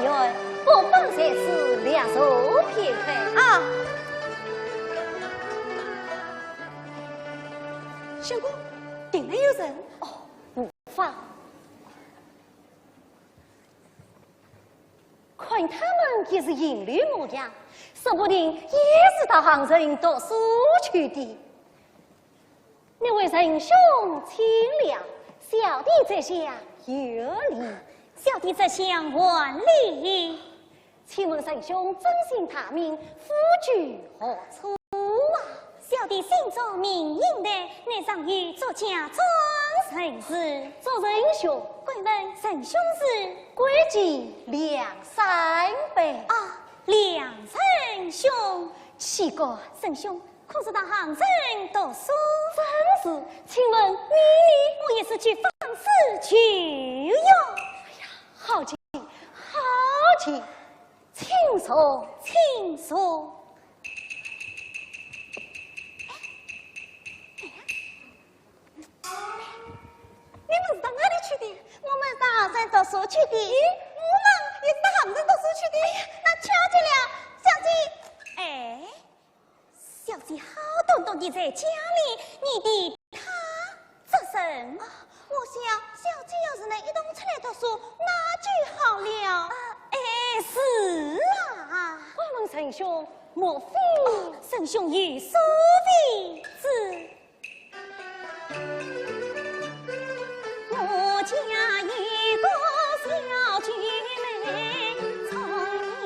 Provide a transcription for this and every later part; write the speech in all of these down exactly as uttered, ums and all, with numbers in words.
院，不妨在此略坐片刻。啊。相公，定能有人？哦，无妨。看他们也是行礼模样，说不定也是到杭城读书去的。 那位仁兄请了，小弟在下有礼。小弟在下还礼。请问仁兄尊姓大名，府居何处啊？小弟姓祝名应台，乃上有祝家庄人氏。祝仁兄。敢问仁兄是？贵姓梁山伯。啊，梁仁兄。岂敢。仁兄， 可是到杭州读书？正是，请问你呢？我也是去访师求学。哎呀，好极，好极，请坐，请坐。哎，哎呀，你们是到哪里去的？我们到杭州读书去的。咦，我们也是到杭州读书去的。哎呀，那巧极了，小姐。哎。 小姐好端端地在家里，你提她做甚？啊，我想小姐要是能一同出来读书，那就好了。啊，哎，是啊。敢问仁兄，莫非？哦，仁兄有所未知。 我家有个小舅妹，聪明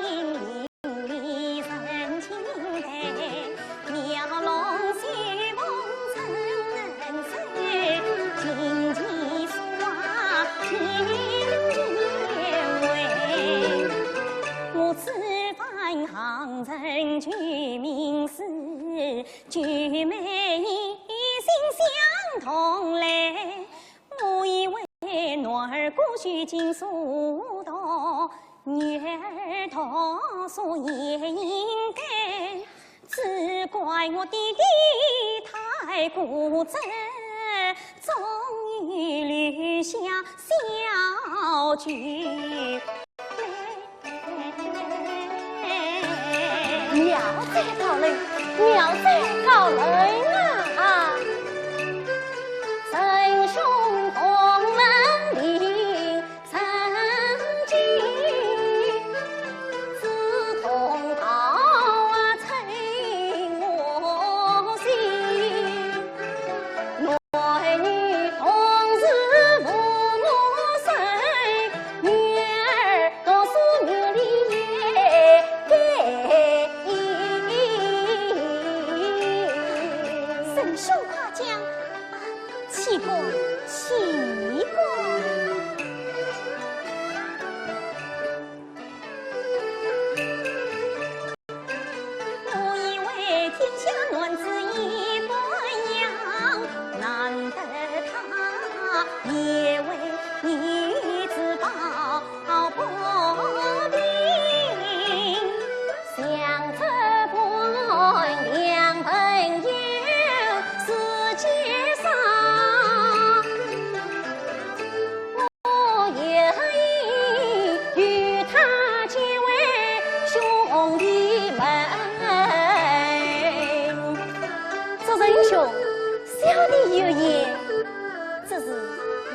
伶俐神经灵，描龙绣凤怎能胜？琴棋书画皆能会。我此番杭州求名师， 舅妹一心相同来，我以为男儿歌书琴书读，女儿读书也应该，只怪我爹爹太固执，终于留下小舅。 妙哉高人，妙哉高人啊！仁兄夸奖，岂敢岂敢。 我以为天下男子一般样，难得她也为女子抱不平。想这般良朋友世界上 我愿意与她结为兄弟们。祝仁兄，小弟有言，只是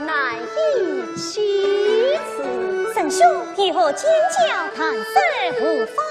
难以启齿。仁兄，以后见笑谈笑无妨。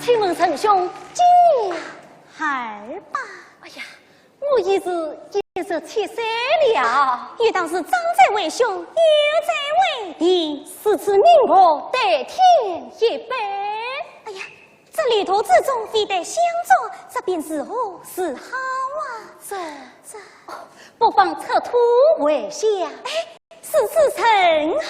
请问仁兄，今年二八？哎呀，我已是一十七岁了。有道是长者为兄，幼者为弟。如此你我对天一拜。哎呀，这旅途之中非但相助，这便如何是好啊？这，这，哦，不妨出土回乡。哎，如此甚好。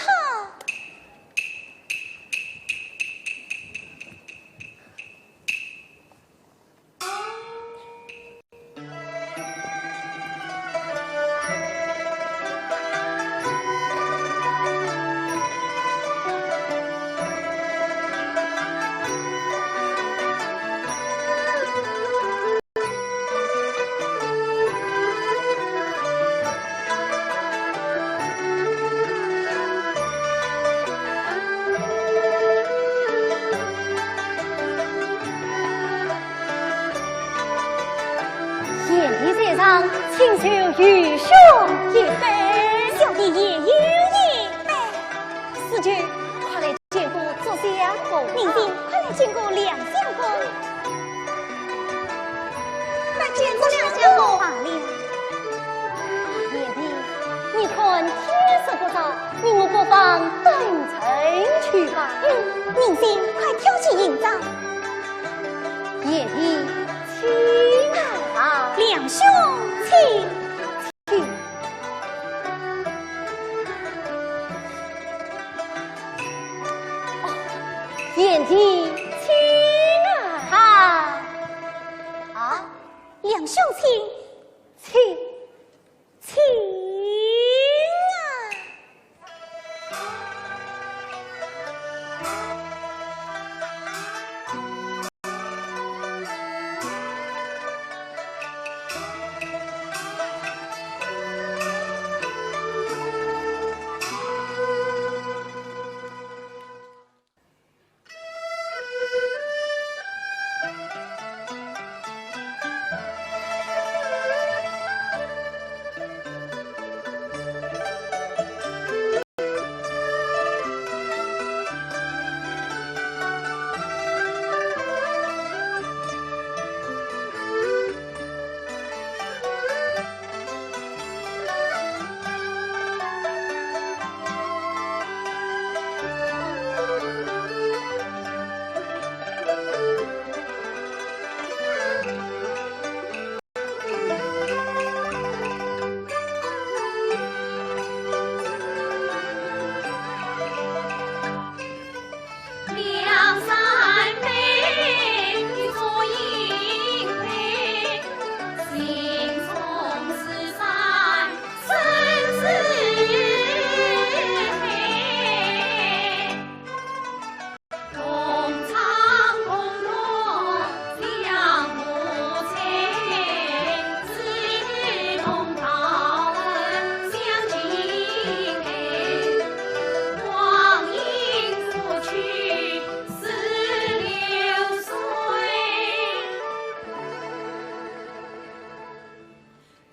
贤弟在上，请受愚兄一拜。小弟也有一拜。四舅，快来见过祝相公。明镜，快来见过梁相公。快见祝相公。罢了。贤弟，你看天色不早，你我不妨登城去吧。嗯，明镜，快挑起行装。 贤弟，请啊。梁兄，请。请。哦，贤弟，请啊。啊，梁兄请。请。 请啊。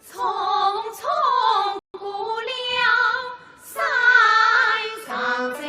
匆匆过了三场战。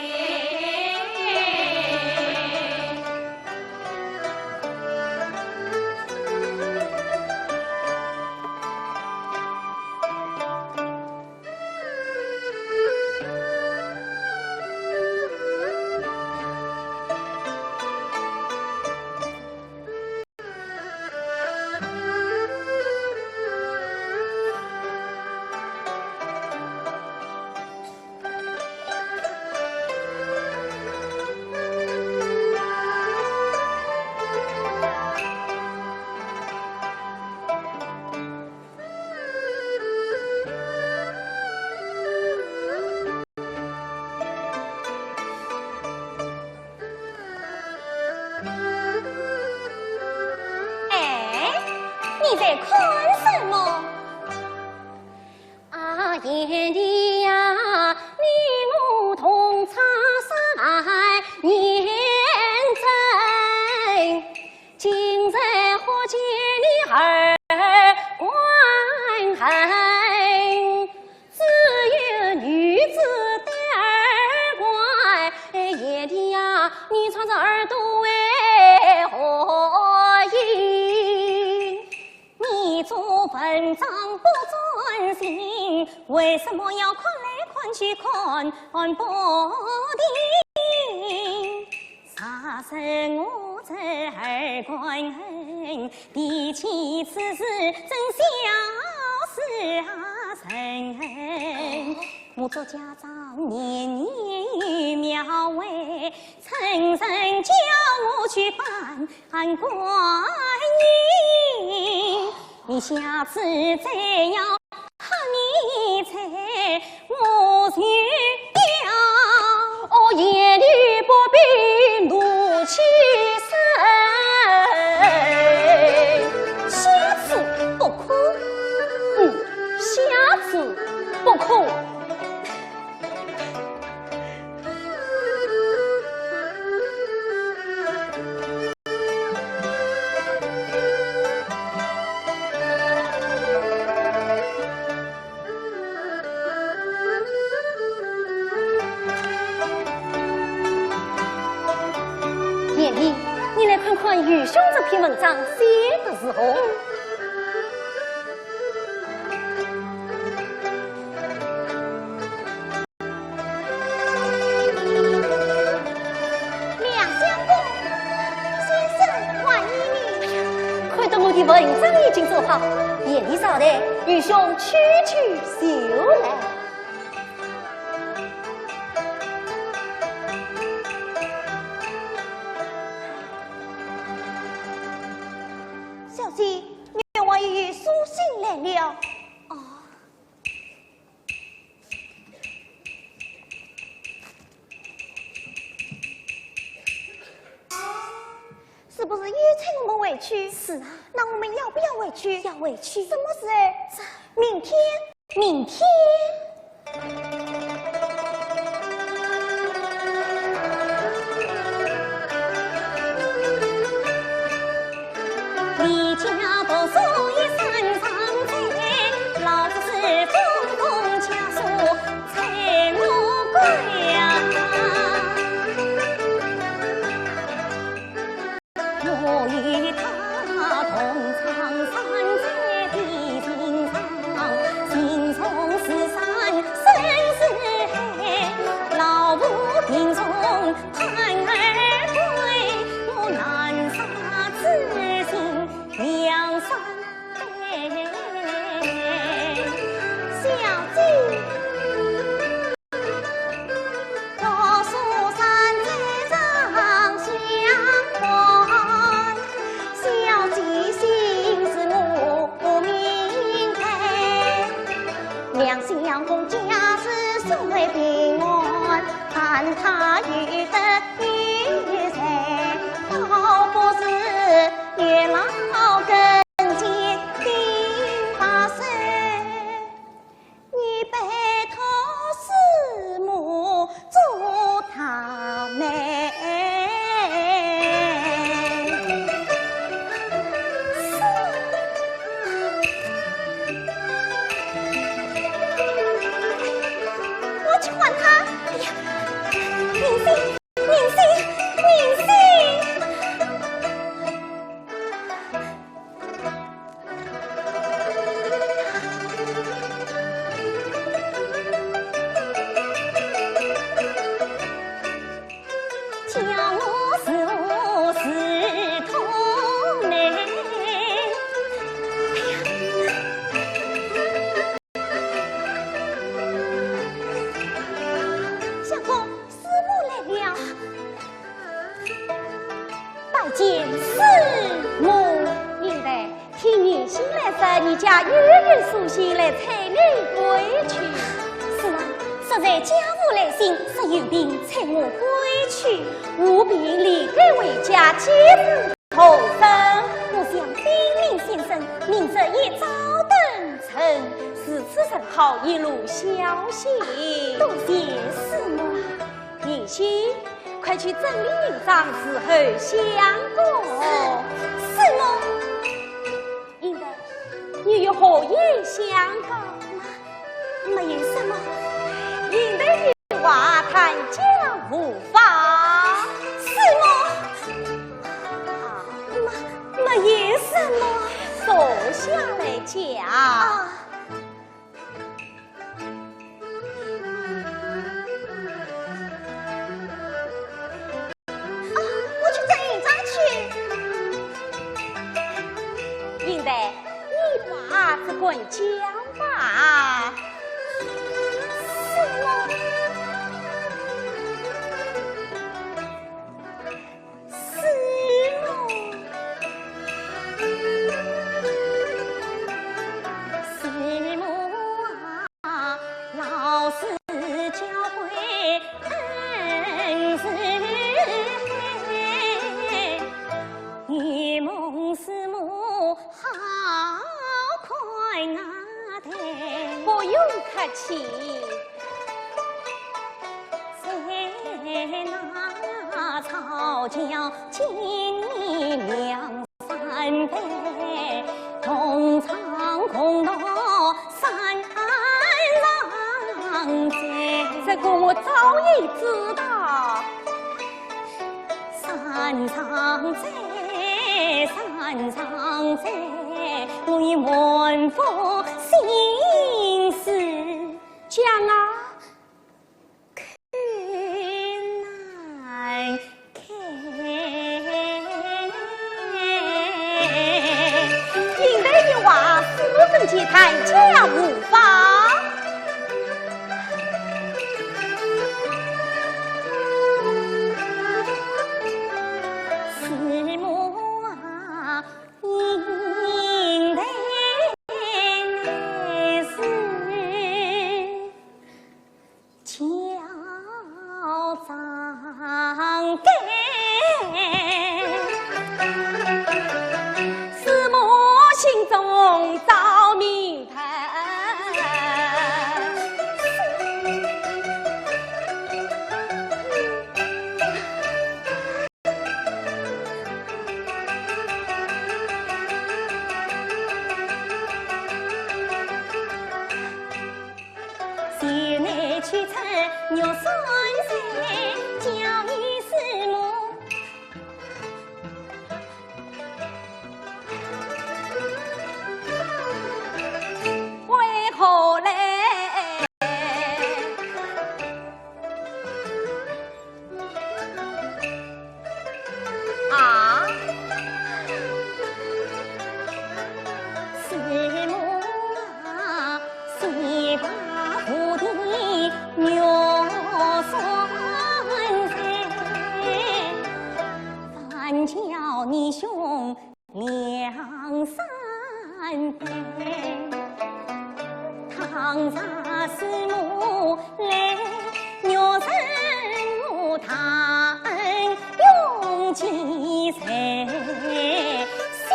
哎，你在看什么？啊，贤弟呀，你我同窗三年整，今日忽见你二官人， 只有女子戴耳环，贤弟呀，你穿着耳朵为何为什么要看来看去看不定？啥人我这耳光恨，提起此事真笑死啊人。我做家长年年有庙会， 村人叫我去扮观音，你下次再要看你在我就要。哦，言语不必怒气生。下次不可。嗯，下次不可。 贤弟，你来看看愚兄这篇文章写得如何？ 梁相公，先生还你呢。看得我的文章已经做好，贤弟稍待，愚兄去去就来。小姐，员外已有书信来了。哦。 是不是又催我们回去？是啊。那我们要不要回去？要回去。什么时候？这明天。明天。 离家读书已三十载，老子是封公家书催我归呀。我与他同窗三载的情长，心中是山深似海，老夫病重 盼儿归，我难杀此心梁山伯。小姐，读书三载常相伴，小姐心事我明白。梁相公家事素未平安， 看他有德有才，倒不如月老跟前定把事，你拜托师母做大媒。 我去唤他。哎呀，明星，明星，明星！叫我如何是妥呢？哎呀！ 相公，师母来了。拜见师母。云台，听女婿来说，你家又有书信来催你归去。是啊，说在家父来信，说有病催我归去。无病理该回家，几时 投生。我想禀明先生，明日一早登城，如此甚好，一路小心。多谢师母。贤婿，快去整理行装，伺候相公。是，师母。云台，你有何言相告？ 没有什么。云台有话，谈江无妨。师母。啊，没，没有什么。坐下来讲。啊。滚讲吧。是么？是么？是么啊？老师教诲恩师，一梦师母 好看啊的。不用客气。在那草桥见你两三杯，同唱共度三朝节。这个我早已知道。 三朝节，三朝节，我已满腹心事。讲啊。口难开。应对的话，是我们去谈，讲无妨。 师母啊，应对乃是教长辈，师母心中着迷。 前来取出玉扇扇，叫你师母 为何来？啊？师母啊，先把我的玉扇扇，还叫你兄 两三杯，倘若师母来，玉扇扇，大恩永记在心。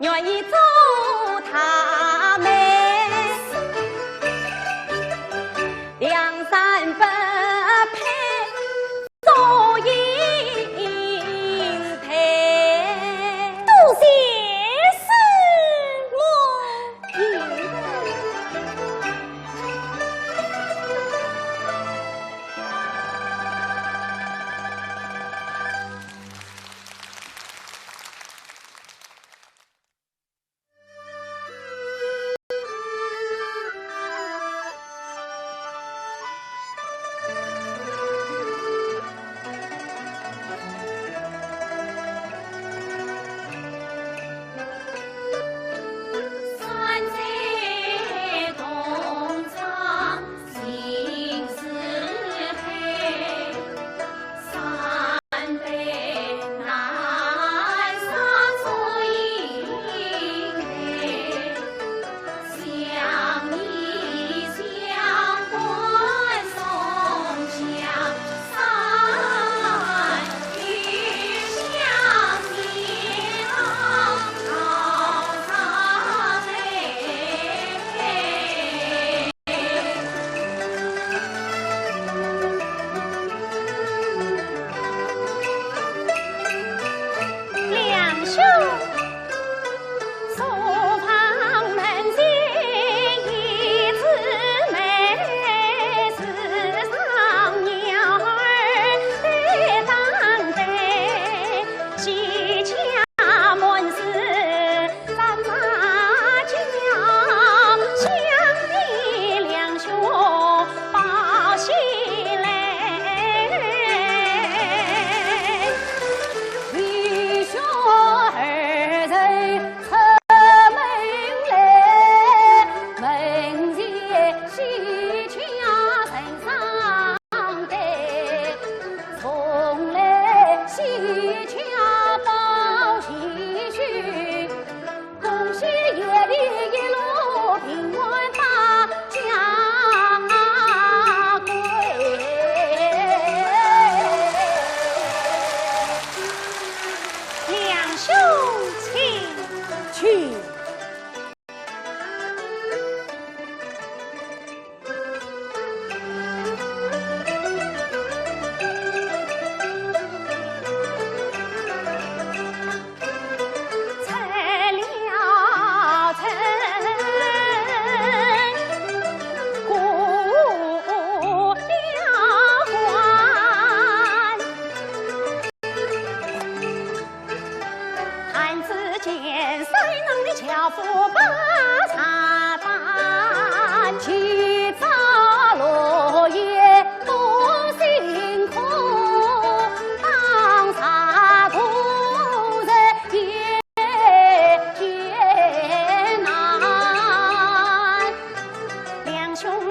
愿意做他媒。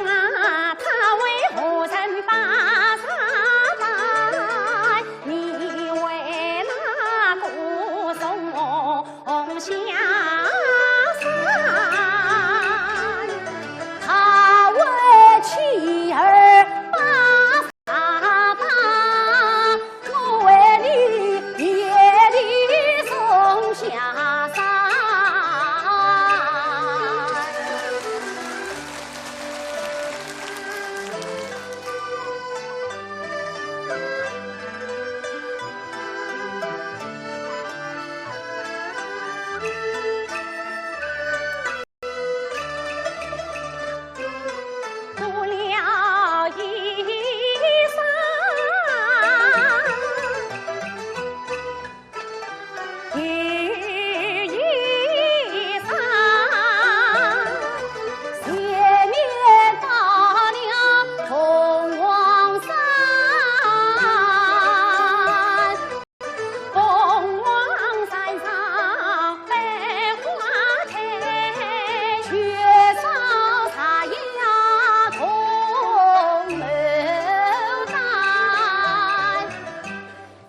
啊，他为何曾把茶带？你为哪个送下山？他为妻儿把茶带，我为你夜里送下山。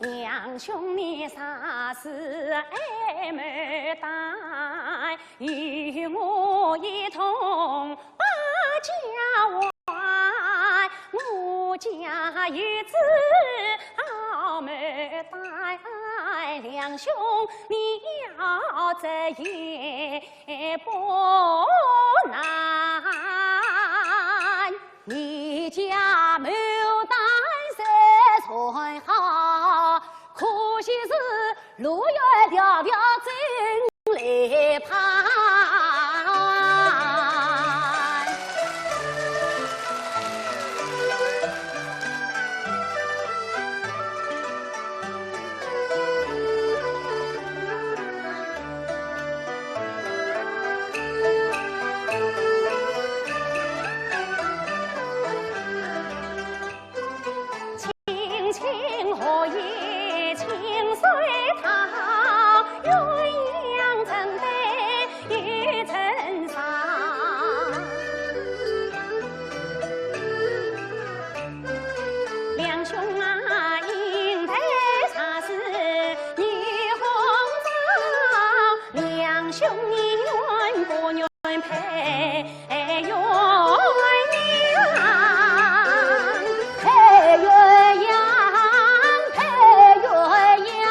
娘兄，你啥时还没带？与我一同把家还。我家有子好没带，娘兄，你要这也不难。 你家牡丹虽算好，可惜是路远迢迢进来盼。 青青荷叶清水桃，鸳鸯枕边又成双。两兄啊，饮杯茶是女红妆，两兄你愿不愿 配鸳鸯，配鸳鸯，配鸳鸯，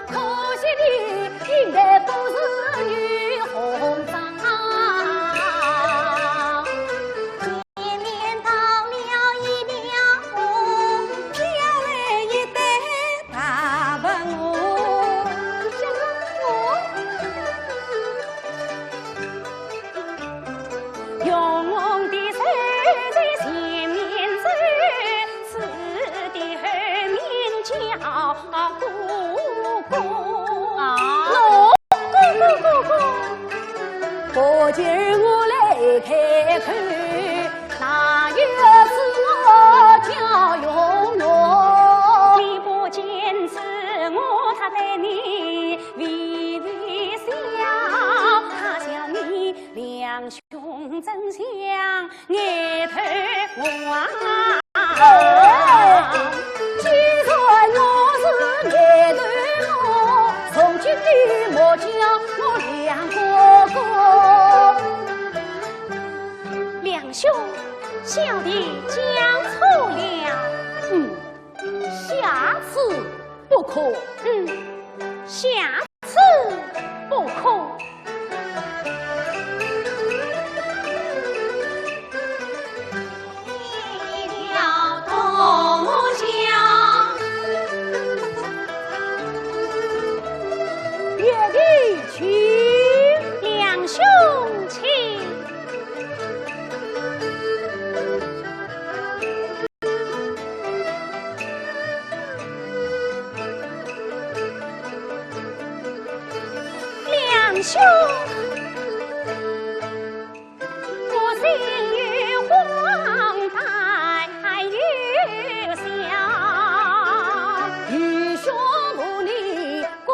可惜你应该不是女红妆。前面到了一条河，飘来一对 大白鹅。雄雄的手在前面走，雌的后面叫哥哥。啊，哥哥，哥哥，哥哥。 不见我来开口，哪有是我叫用我？你不见是我他对你微微笑，他笑你两兄真像 眼头花。哎，既然我是眼头花，从今你莫叫我梁哥哥。梁兄，小弟讲错了。嗯，下次不可。嗯，下次不可。 梁兄，我心有荒诞有笑，愚兄我你过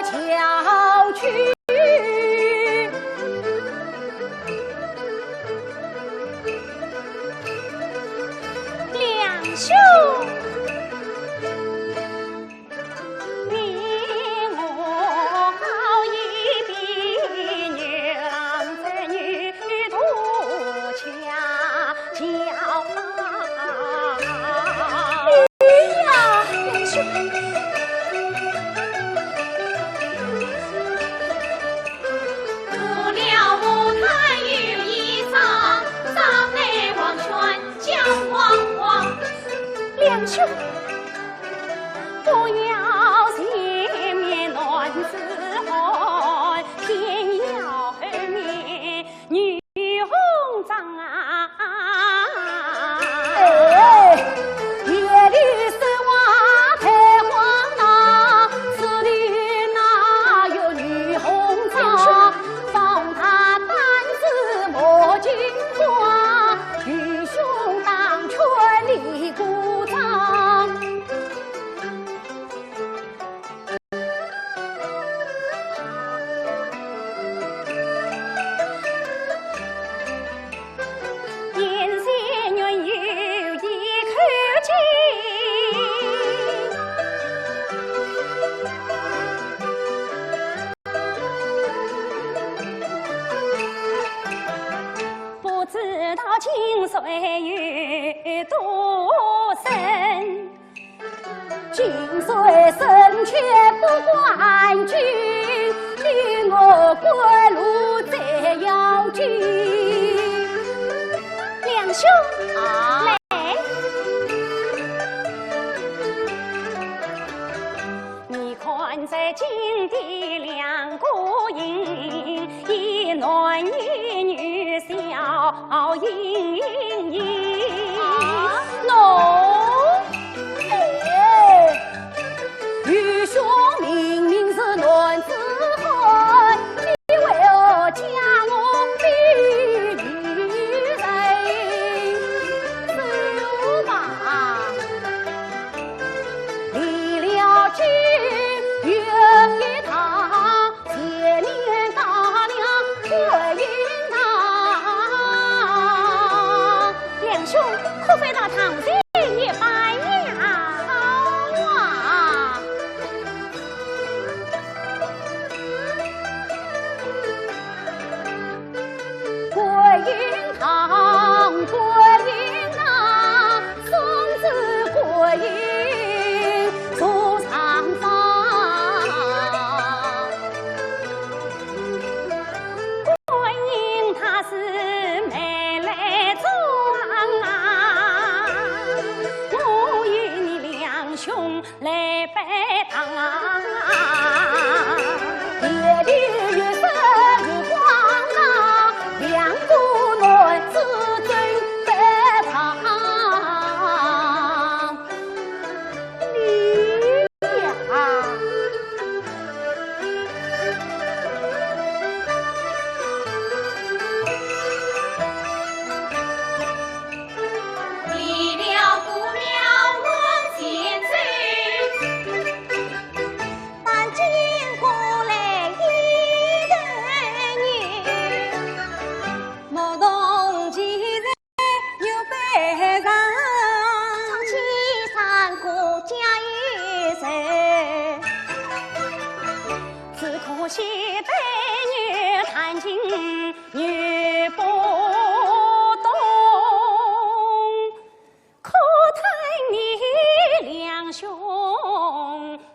桥去。兄。 哎呀，梁兄。 哎， 梁兄。啊。来。 啊？喏。哎。 梁兄，可否到堂前一拜呀？好啊。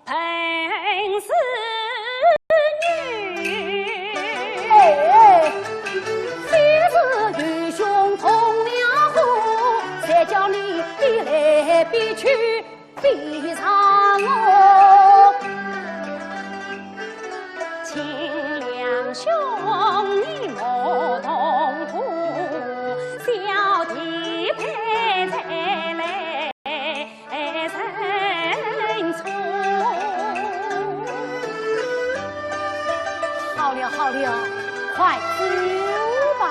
哎，好了好了，快走吧。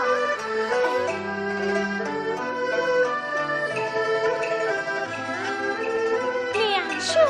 梁兄。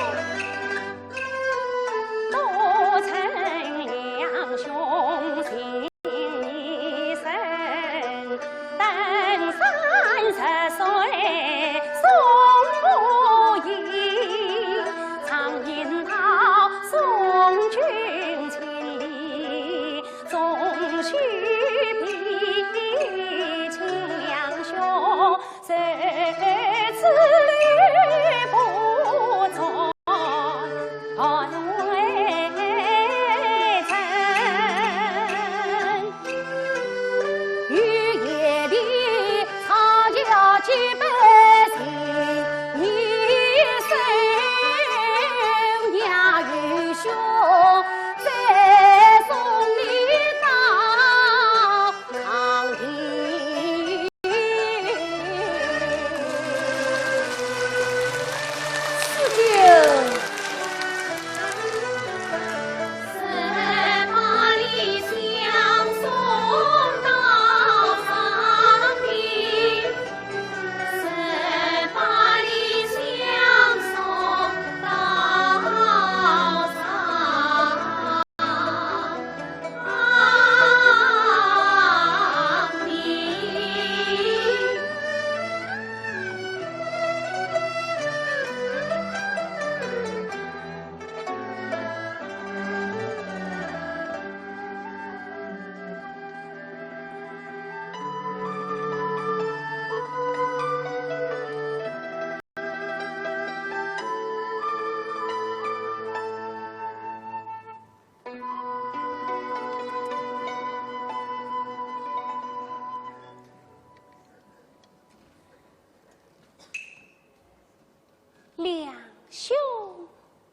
梁兄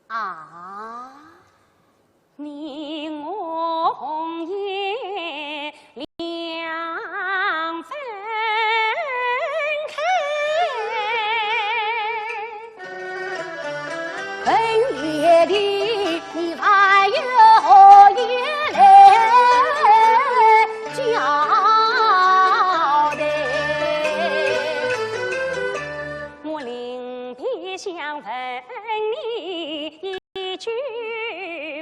啊，你我红颜两分开，恨夜里你还有何言来交代？我临别想问你一句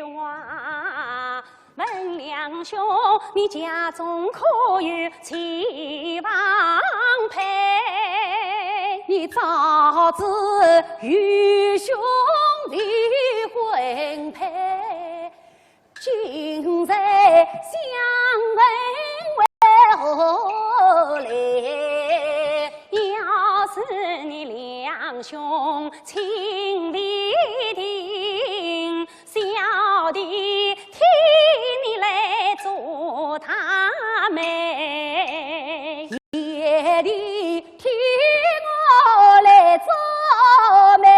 话，问梁兄，你家中可有妻房配？你早知愚兄未婚配， 今日相问为何来？要是你梁兄情未定，小弟替你来做他媒。 夜里替我来做媒，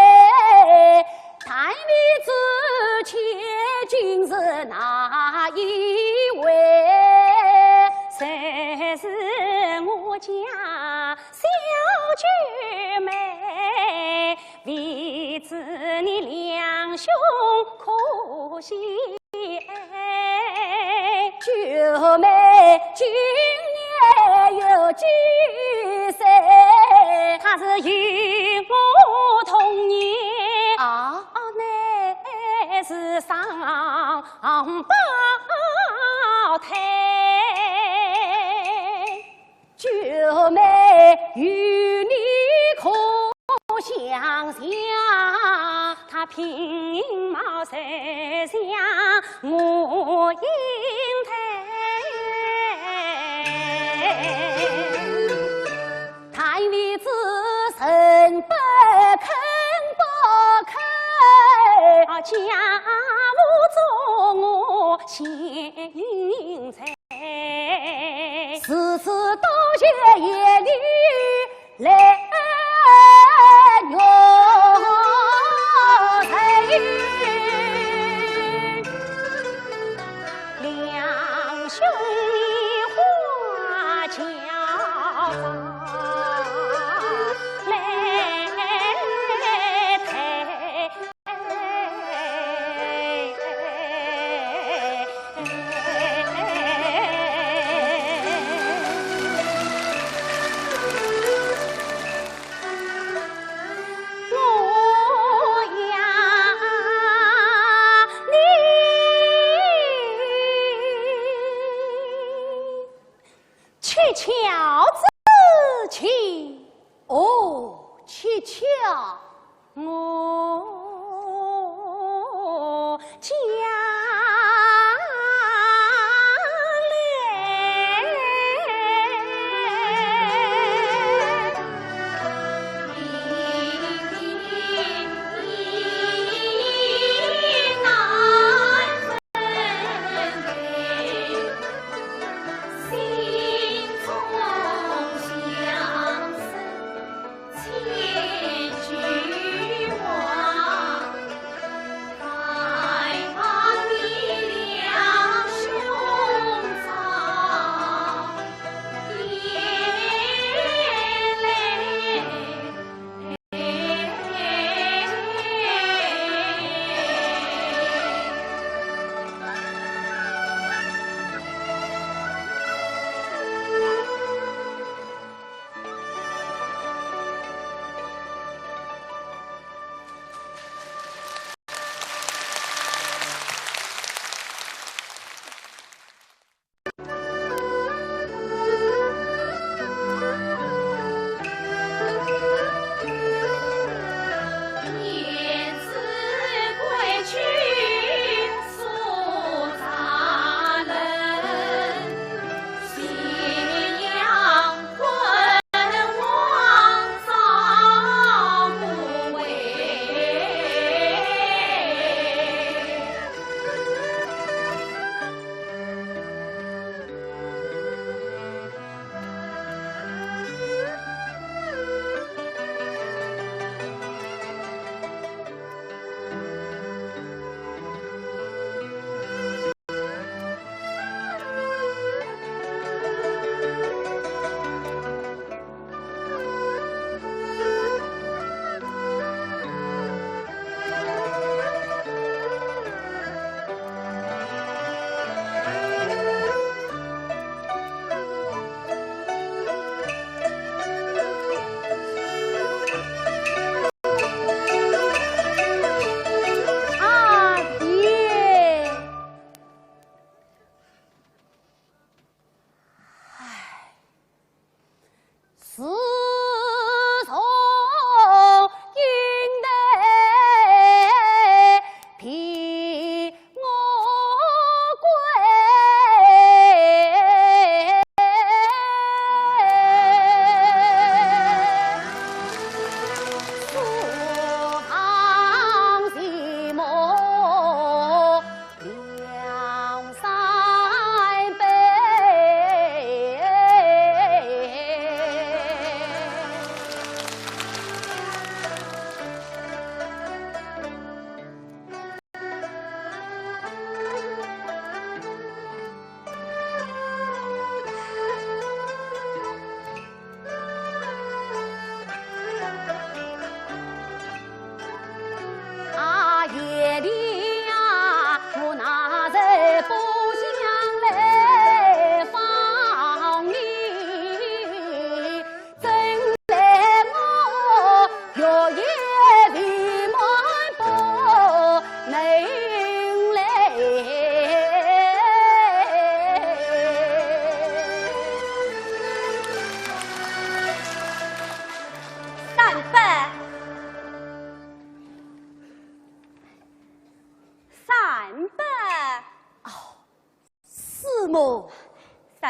但未知妻今是哪一位？谁是我家小九妹？未知你梁兄可喜？ 九妹今年有几岁？她是与我同年。啊？乃是双胞胎。 九妹与你可相像？她品貌虽像我英台，但未知人不肯不肯，啊，家父作我贤人。 如此多谢爷你来容忍。梁兄你花轿上来陪 我呀，你 七巧之情。哦，七巧。我家来。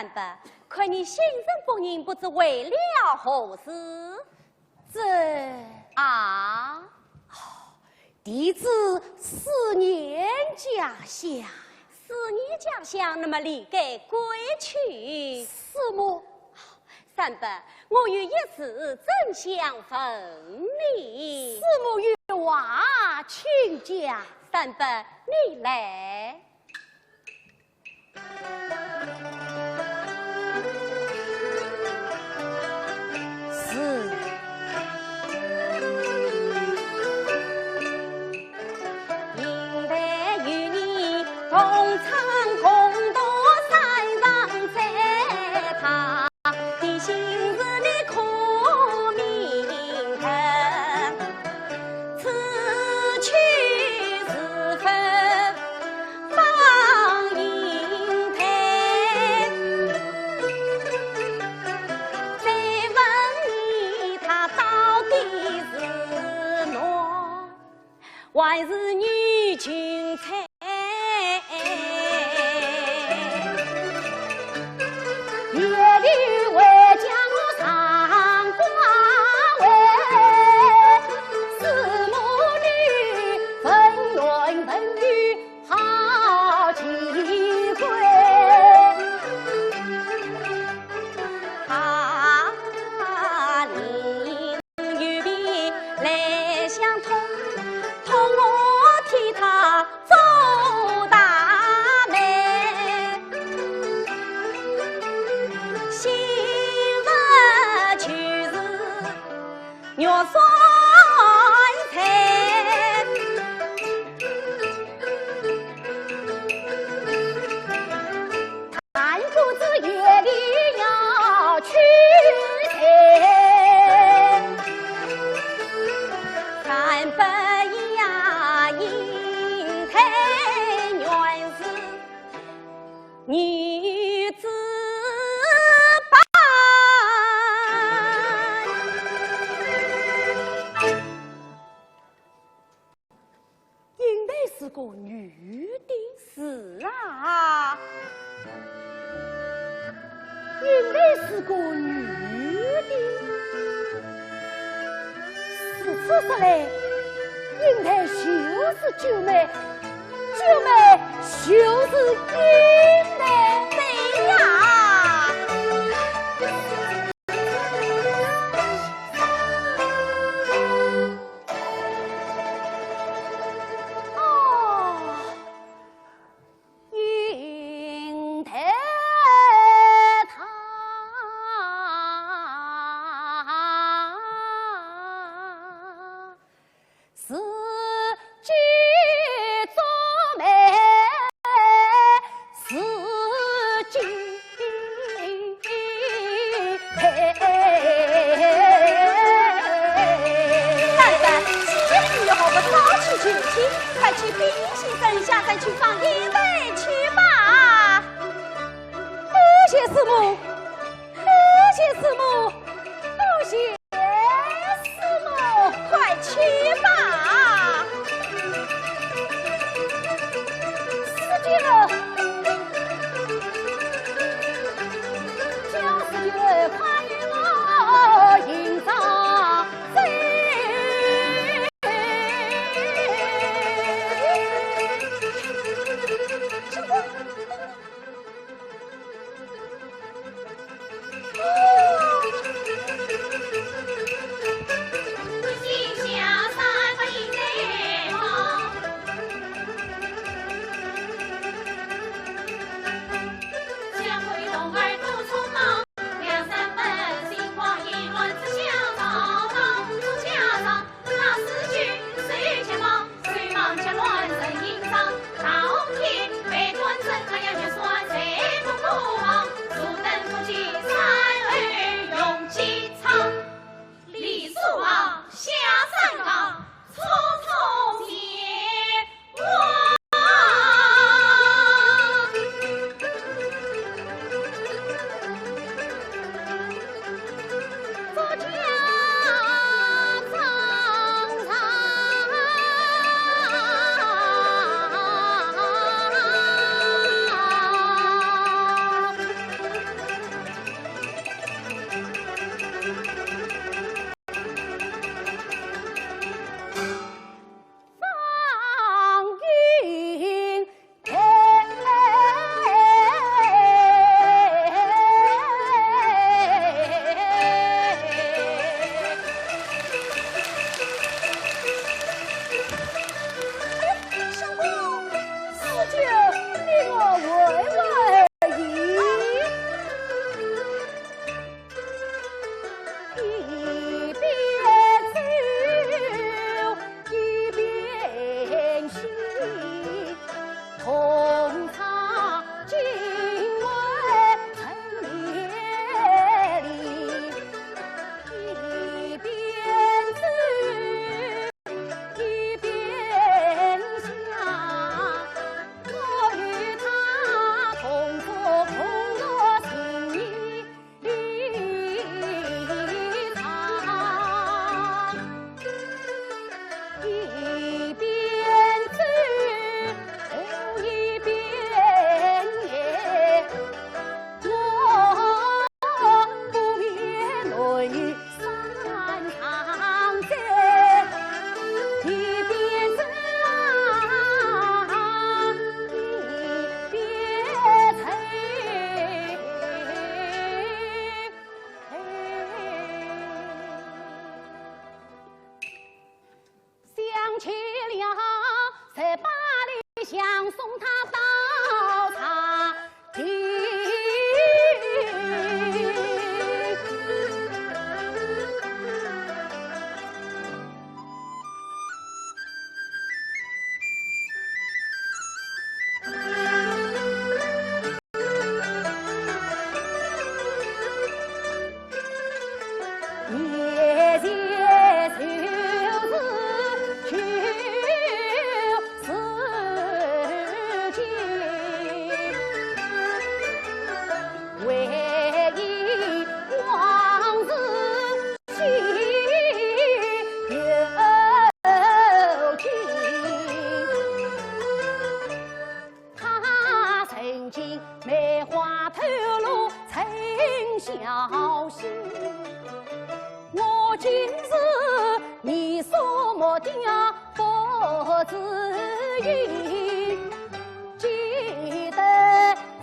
伯，看你心神不宁，不知为了何事？这……啊？弟子思念家乡。思念家乡，那么理该归去。师母。三伯，我有一事正想问你。师母有话，请讲。三伯，你来。 是。英台是个女的。是啊。英台是个女的。如此说来，英台就是九妹，九妹就是英台。对呀。 三伯，既然你何不早去求亲，快去禀明先生，下山去访英台去吧。多谢师母，多谢师母，多谢师母。快去吧。四姐了。在巴黎相送他到茶厅。他曾经梅花吐露沉香惜，我今日你所没的不知音，记得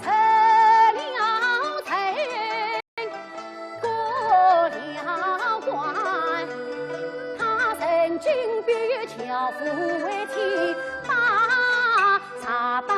拆了城，过了关，他曾经比樵夫为妻把 茶担。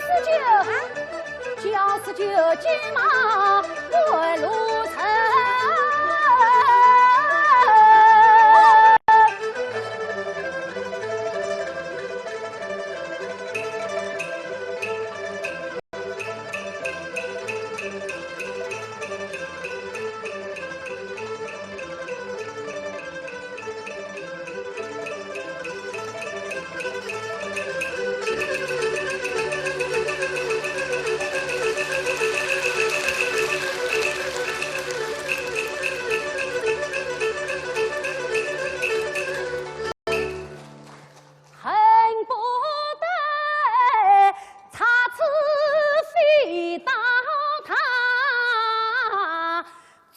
四舅，啊，叫四舅急忙赶路程。恨不得插翅飞到他庄。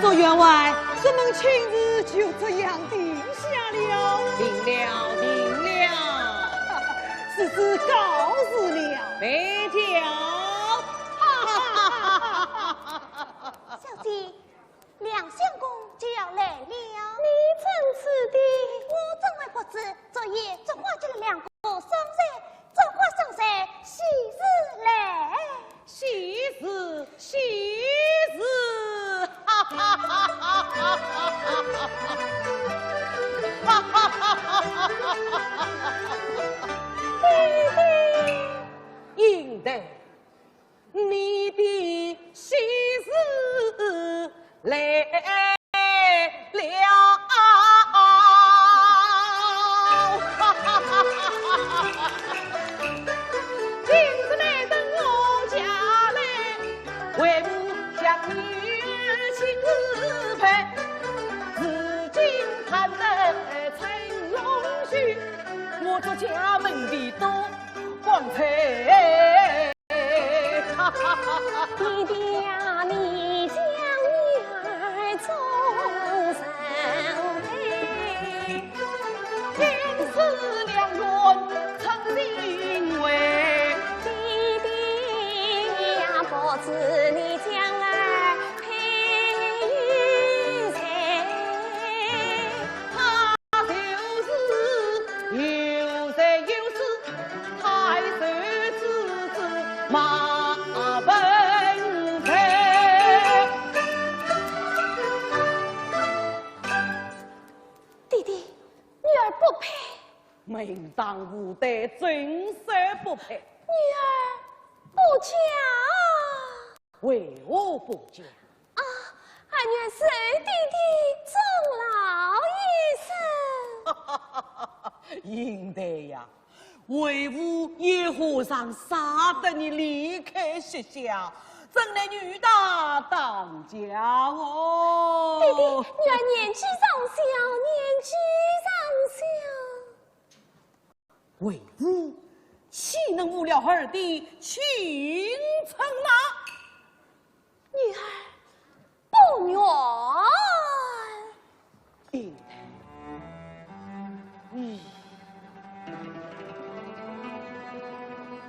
状元外，这门亲事就这样定下了。定了，定了。世子告辞了。慢走。小姐，梁相公就要来了。你怎知的？我怎会不知？昨夜祝花接了两个 送人，祝花送人，喜事来。喜事，喜事，哈哈哈哈哈哈哈！哈哈哈哈哈哈！爹爹。应对。 你的喜事来了。今日来到我家来，为父向你请安排，如今盼得成龙婿，我祝家门的多光彩。 爹爹呀，你将女儿终身陪，今世良缘称心为。爹爹呀，不知你将来配与谁？ 他就是有才有势，太守之子马文才。爹爹，女儿不配。门当户对，怎说不配？女儿不嫁。 为何不嫁？啊，儿女受爹爹重劳一生。英台呀，为父也何尝舍得你离开膝下，怎奈女大当嫁哦。爹爹，女儿年纪尚小，年纪尚小。 为父岂能误了儿的前程呢？女儿不愿。英台，你……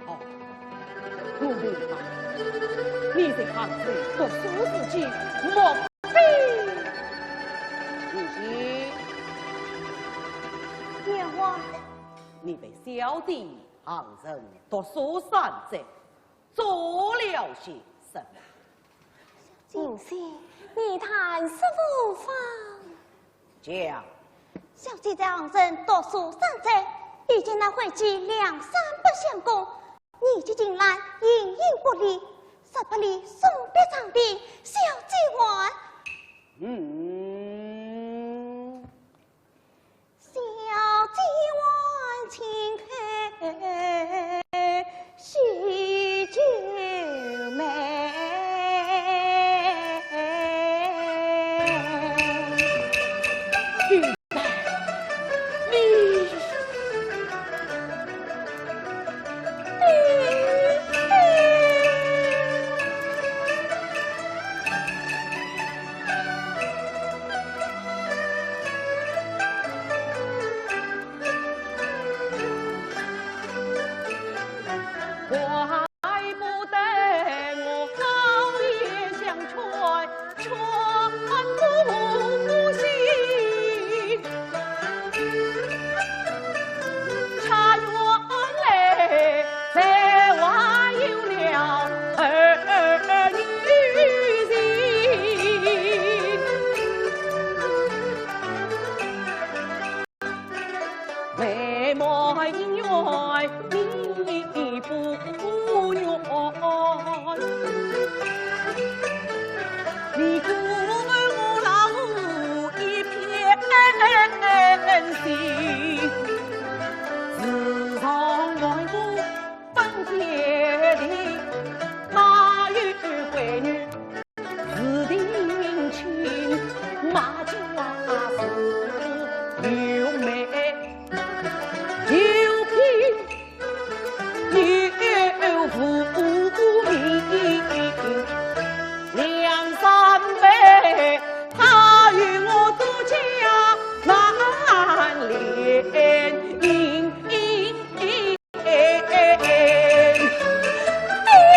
哦，我明白，你在杭州读书时节，莫非……你……贤婿，你被小弟行人毒杀三载，做了些什么？ 银仙，你但说无妨。讲。小姐在行人毒杀三载，已经拿回去两三百相公，你却竟然形影不离，说不离送别上殿，小姐还？嗯。 小姐还，请开喜酒门。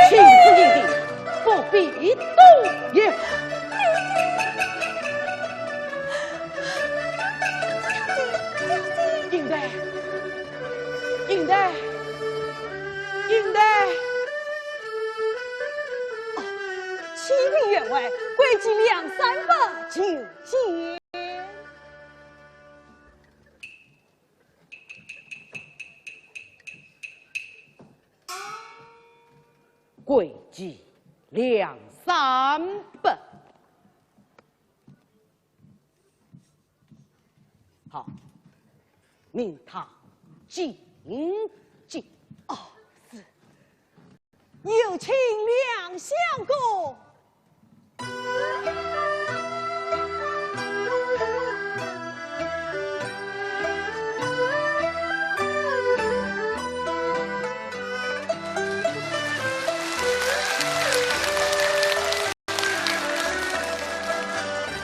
请出银锭，不必多言。银钿，银钿，银钿。哦，启禀员外，贵贱两三百，就见。 贵贱两三百。好，命他进见。哦，是。有请梁相公。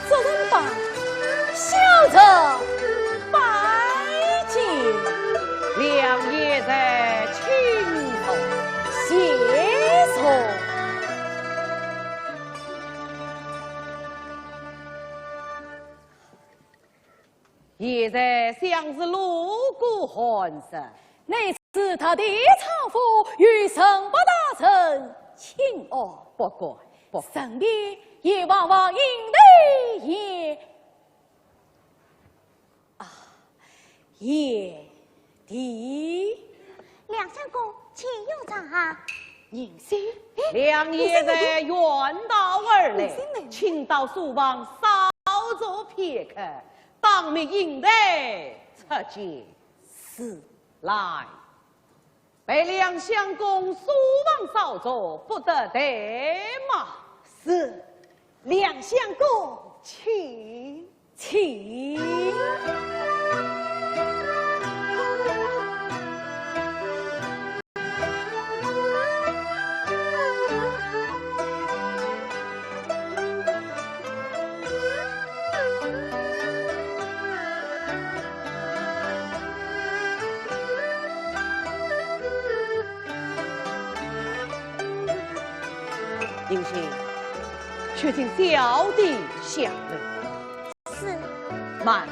众人拜，小侄拜见。梁贤侄请坐。谢坐。贤侄想是路过寒舍。乃是特地搀扶与陈伯大人请安。哦，不敢，不敢。身边也望望银钿也。啊，贤弟。梁相公，请用茶。银锭。哎，梁贤侄远道而来，银锭呢？请到书房稍坐片刻，当命银钿出见。是。来。 陪梁相公书房稍坐，不得怠慢。是，梁相公请。请。银锭，去请小弟下楼。是。慢，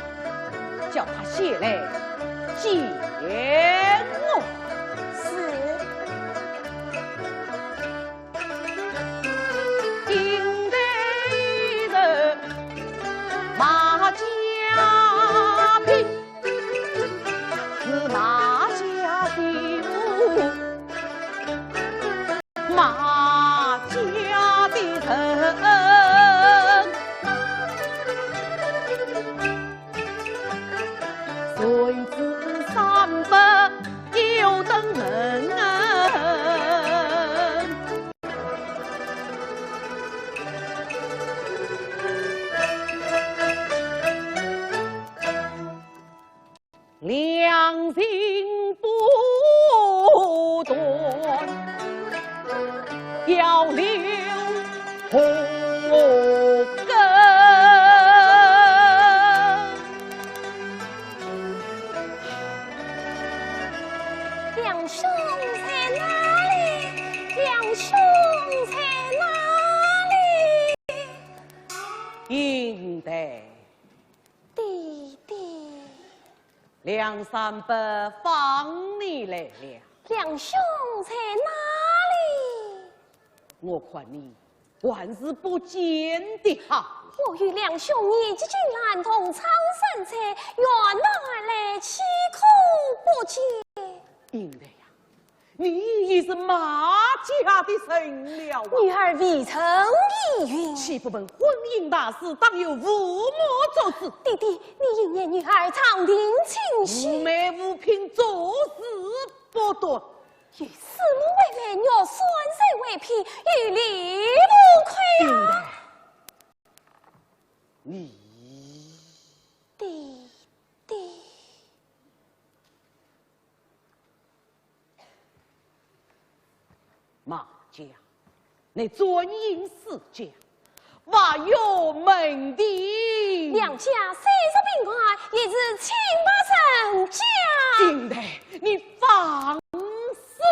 叫他下来，见我。是。金台人马家坪，是马家的。 马家的人，谁知三伯又登门。良情不断，要留祸根。梁兄在哪里？梁兄在哪里？应得。 爹爹。梁山伯放你来了。梁兄在哪里？我看你还是不见的好。我与梁兄一起进兰洞，唱山菜，远道而来，岂可不见？应得呀， 你已是马家的人了啊。女儿未曾应允。岂不问婚姻大事，当由父母做主。爹爹，你应念女儿长亭清醒。无媒无聘，做事不端。与师母为媒，玉山水为聘，与你无愧啊。应得。你。爹爹。 马家，你专营私家，挖越门庭。梁家虽是平官，也是清白人家。应得，你放肆！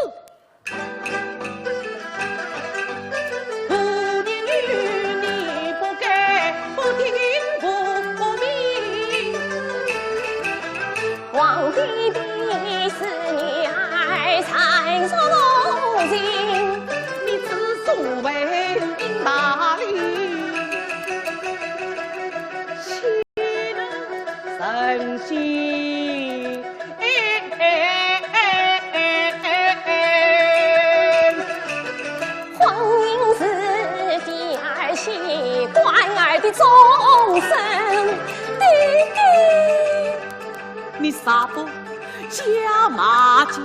你啥不假马家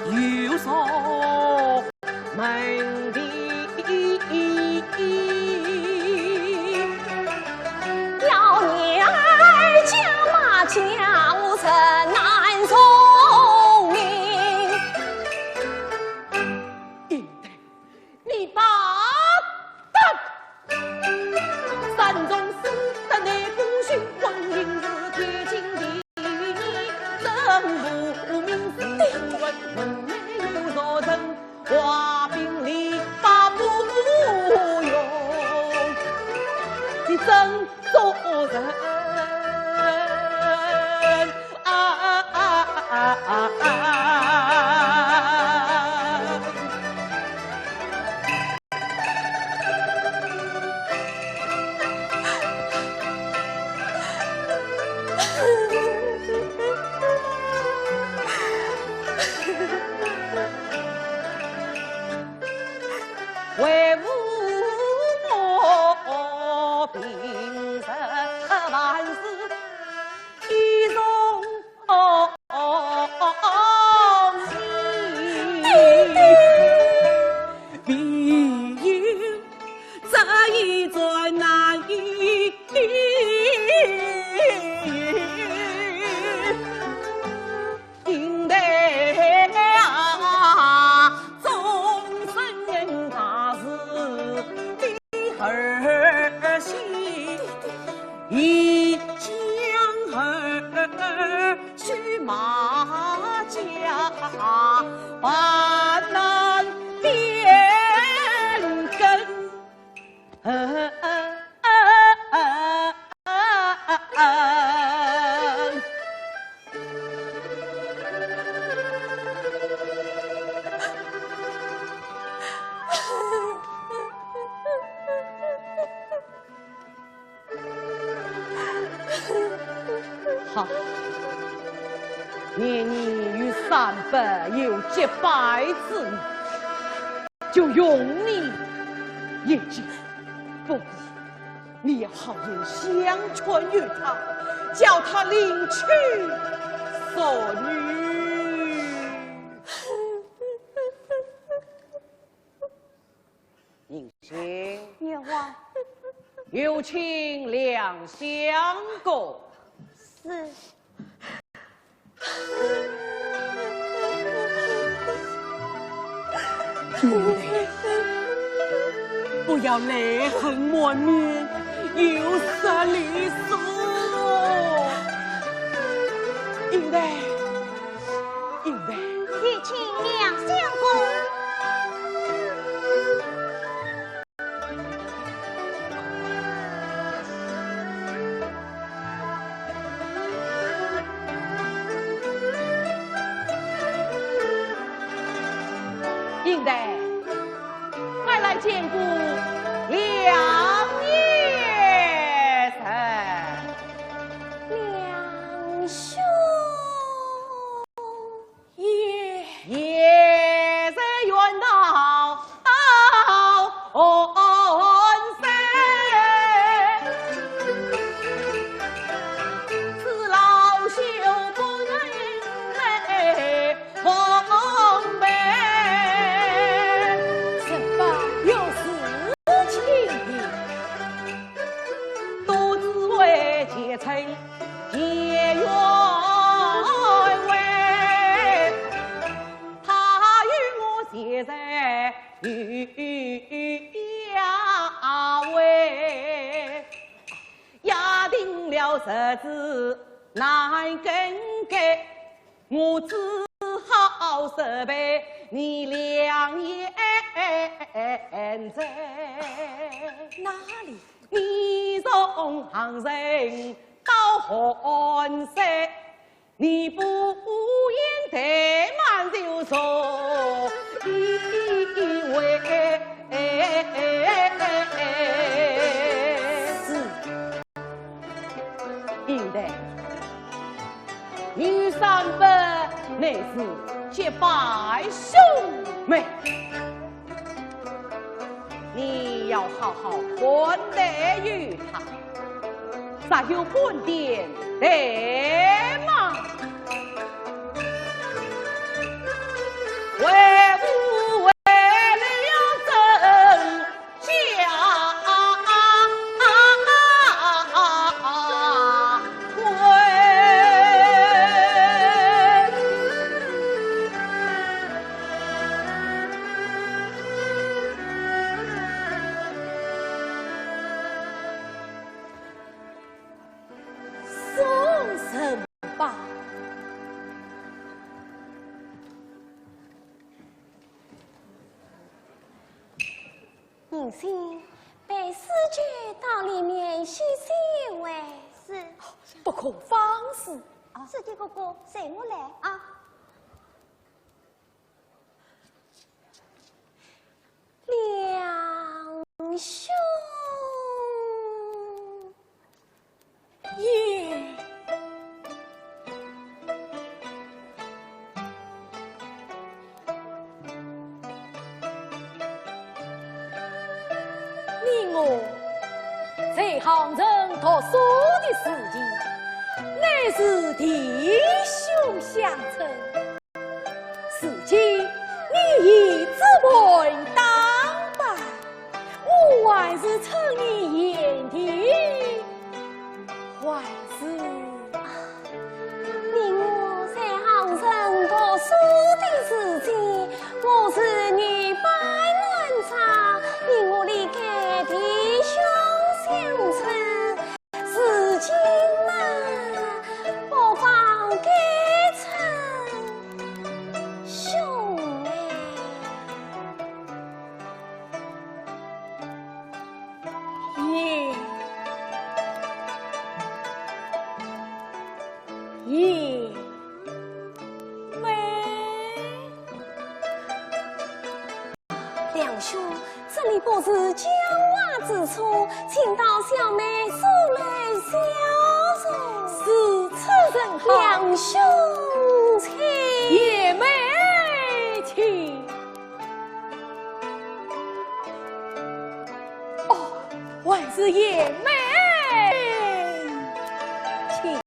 有所门第？要你儿假马家，我怎难从命？应得，你大胆！山中四得内功勋，婚姻是天经地义，真无名是人，门楣有若城， 画饼篱笆不用，你真做人啊！为父母平日万事一从心。唯有这一转难。 应得啊，终身大事的儿媳，一将儿许马家，万难变更。 啊啊啊啊啊啊！念你与三伯有结拜之意，就容你一计。不过，你要好言相劝于他，叫他另娶淑女。 宁心。月华。有请两相公。是。不要泪痕满面，又失礼数。应台。 应台。有请两相公。应台，快来见过梁贤人。梁兄。 也。也在远道安身，此老朽不能奉陪。怎么有事情？多只为前程 结冤枉，他与我结在于衙门，押定了日子难更改，我只好实陪你梁贤在。哪里？ 你从阅人到寒山，你不言怠慢就坐一回。是。应台，你与三伯乃是结拜兄妹。 你要好好款待于他，若有半点怠慢，为父为了曾家 送人吧。 宁心，陪四姐到里面歇息一会。是。不可放肆。哦，四姐哥哥，随我来啊。梁兄。 爷。你我在阅人读书的时节，乃是弟兄相称。 如今你已置办打扮，我还是称你贤弟，还是……你我在阅人读书的时节，我是女扮男装，你我理该弟兄相称。 如今嘛，不妨改称兄妹。爷，爷，妹。 梁兄，这里不是讲话之处，请到小妹坐来消愁。是，此甚好。梁兄。贤妹，请。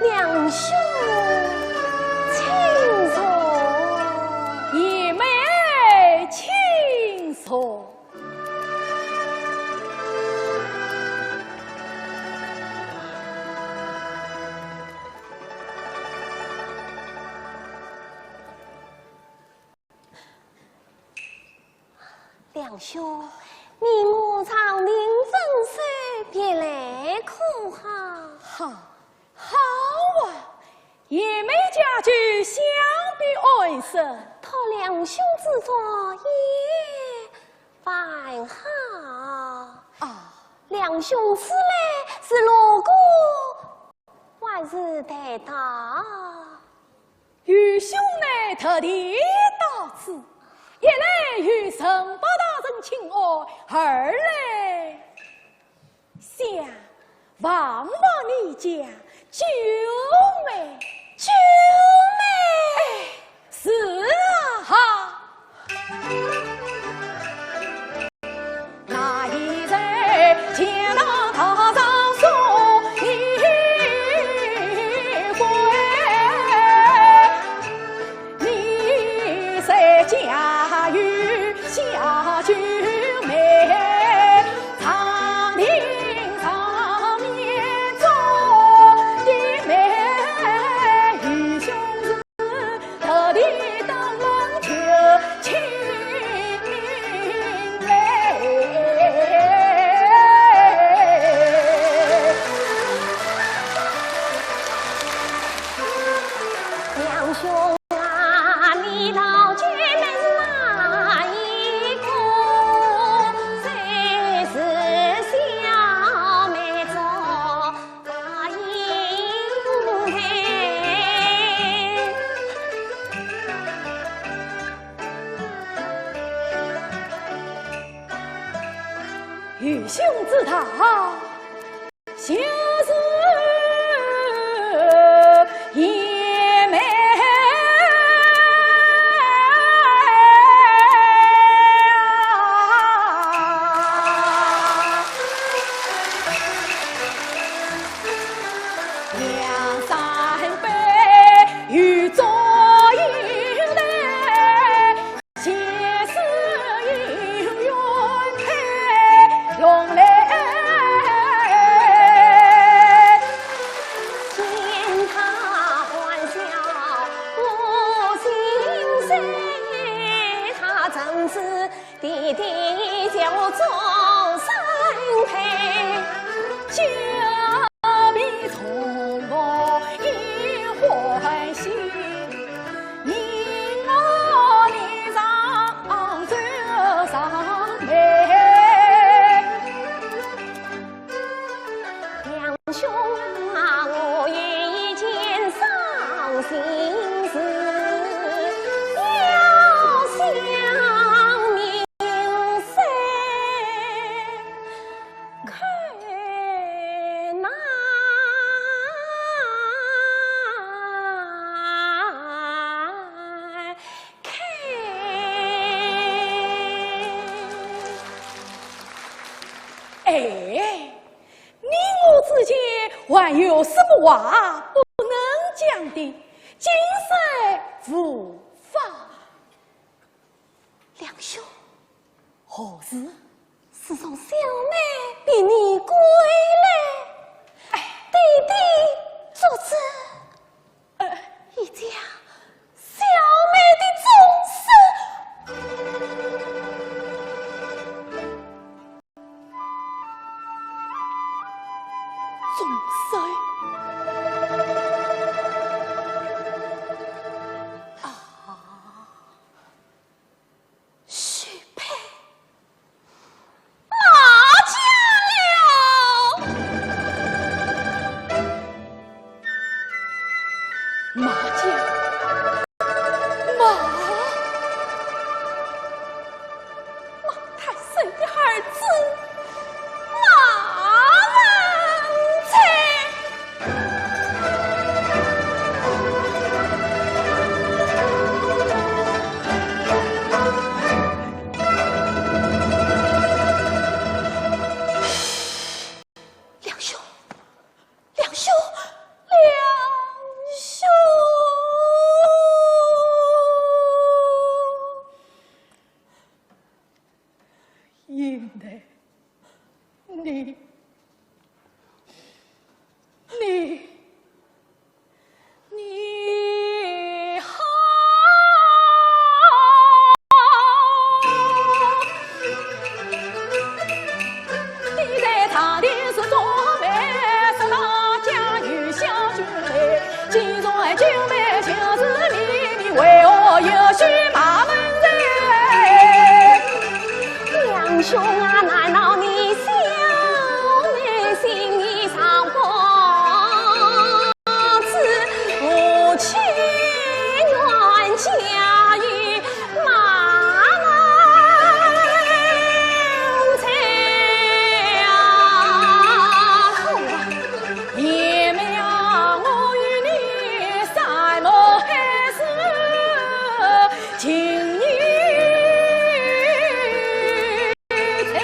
梁兄，请坐。贤妹，请坐。 梁兄，你我常年分手，别来可好？好，好啊，贤妹佳句，想必安生。托梁兄之福，也还好。啊。梁兄此来是路过，还是谈道？ 愚兄乃特地到此，一来与陈伯大人请安，二来想望望你家九妹。九妹？哎，是啊。 梁兄啊，你道九妹是哪一个？就是小妹做 愚兄知道，就是贤妹啊。梁兄啊，我有一件伤心事，要向明生叩难。 哎，你我之间还有什么话不能讲的？今生无话。梁兄，何事？自从小妹比你归来，哎，爹爹做主，呃，已将小妹的终身，终身啊，许配 马家了。马家？马？马太师的儿子马文才。 梁兄，梁兄，梁兄！贤内，你，你，你好！ 梁兄啊，难道你小妹心意尚不知，无妻愿嫁与 马郎才啊，好啊，贤妹啊，我与你山盟海誓，情义在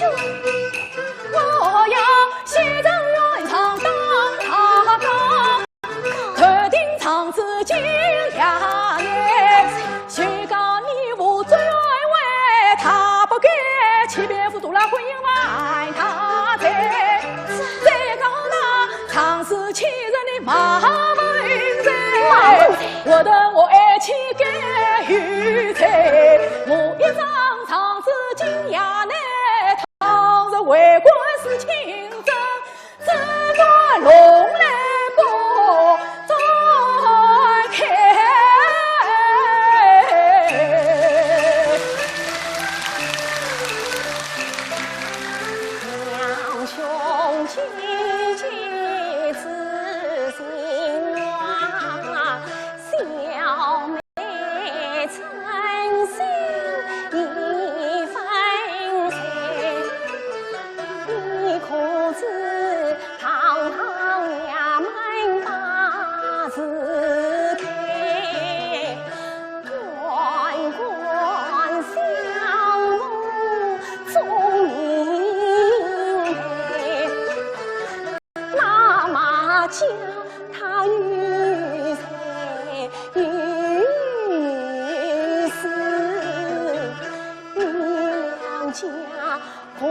我要写状元上当大当，断定状子今夜来，宣告你我最为他不该，欺骗糊涂了婚姻犯大罪。再告那状子欺人的马文才，马文才。我等我爱妻该有罪，我一张状子今夜来， 倘若为官是清正，怎敢弄来不断开？两兄姐姐之心话，小妹 曾心已分散，你可知堂堂衙门把字开，官官相护终应赔。 那么叫他有罪有死，你两家不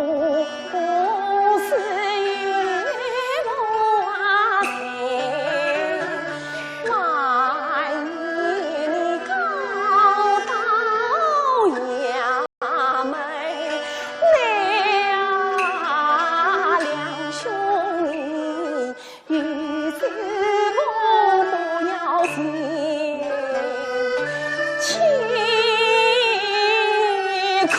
死有活罪。万一你告到衙门，那两兄弟 与子不要嫌，吃亏。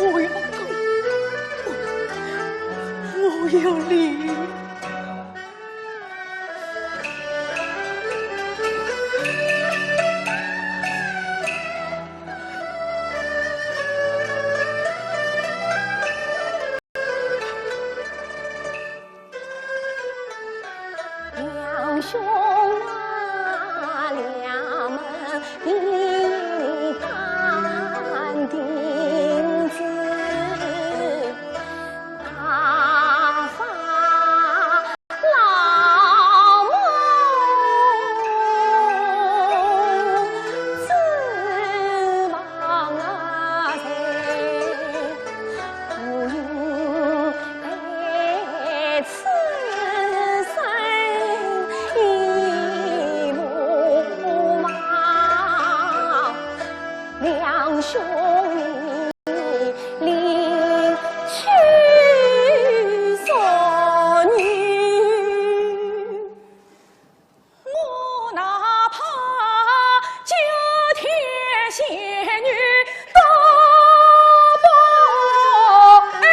我要，我要离。 两兄啊，两门比你淡定子，大发老母之望啊谁。 不应被此生一无望，两兄弟另娶淑女。 我哪怕九天仙女都不爱。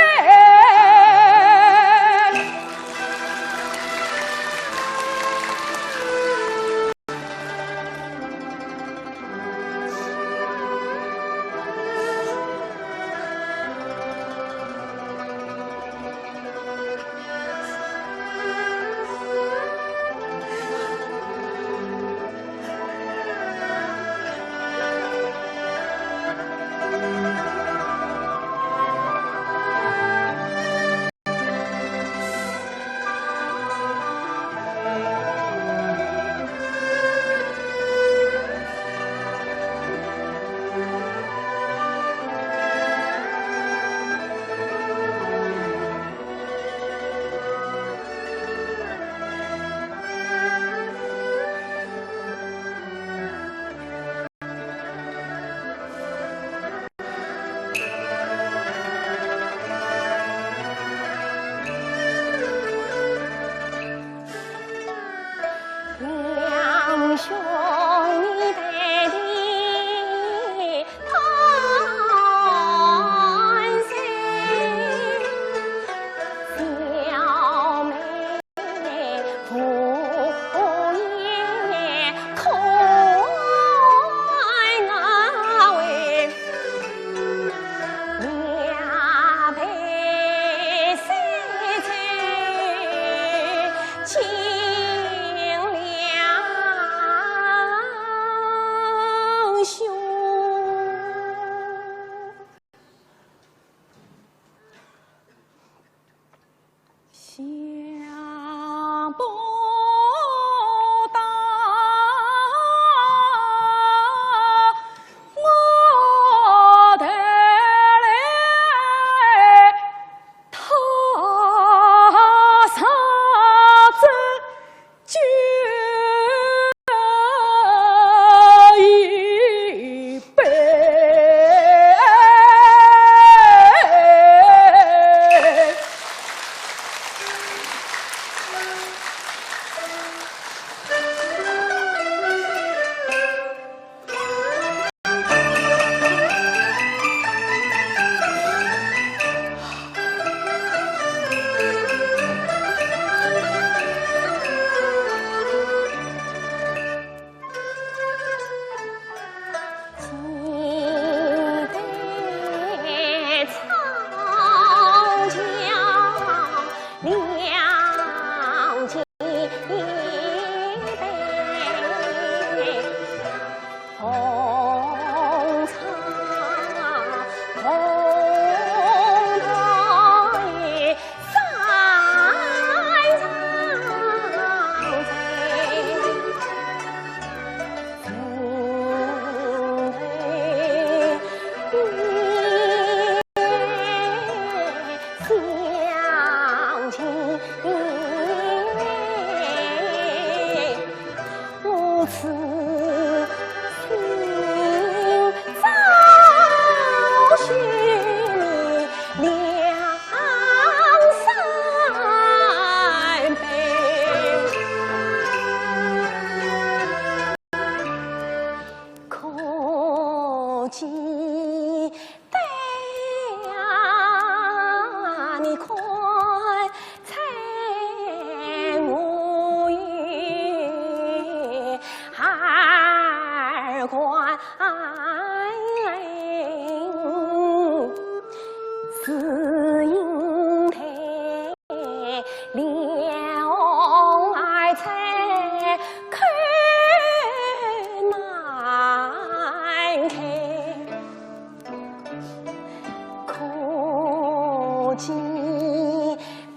记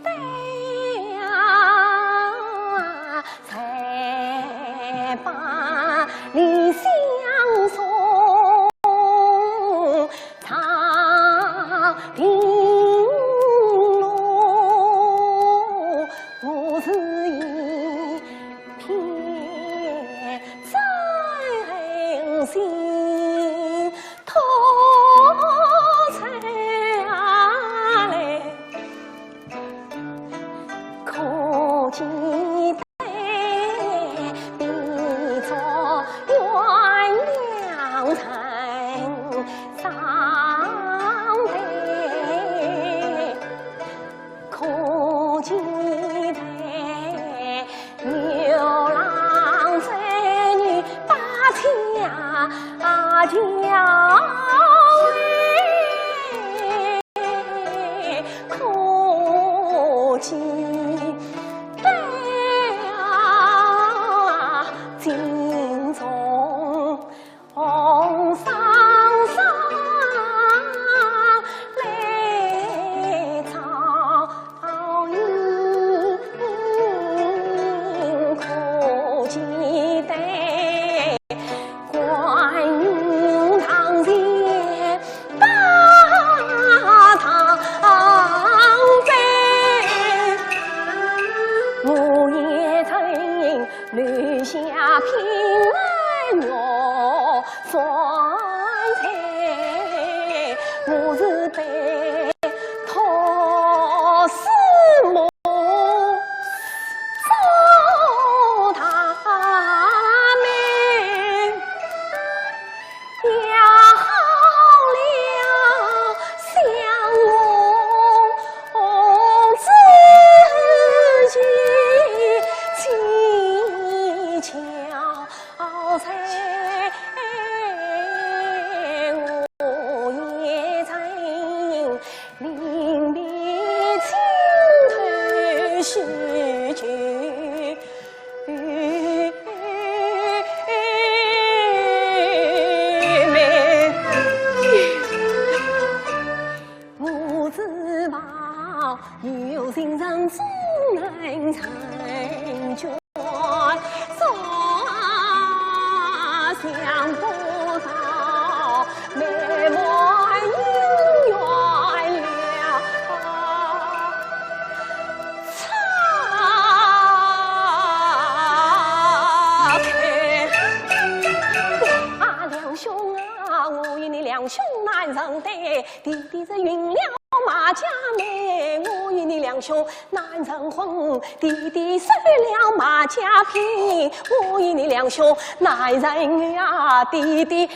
得呀，才把你相送到平路，我是一片真心。 托出来，可记得比作鸳鸯成双对。 可记得牛郎织女把情呀调味，可记得啊，金钟 红双双来照应，可记得观音堂前拜堂拜，我也曾 留下平安玉簪在，我是被托师母做大媒。 也好了相逢之期，蹊跷在我也曾临别尽头叙旧。 我自抱有情人终难成全，所想不到美满姻缘了。 啊，梁兄啊，我与你梁兄难成对，弟弟是运了马家媒，我与你梁兄难成婚，弟弟受了马家聘，我与你梁兄难成呀，弟弟因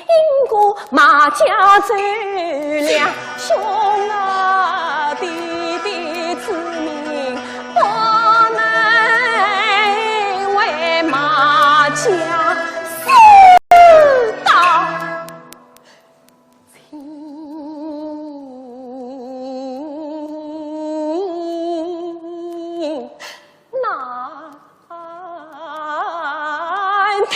故 马家走了，兄啊，弟弟之命不能为马家死到情难退。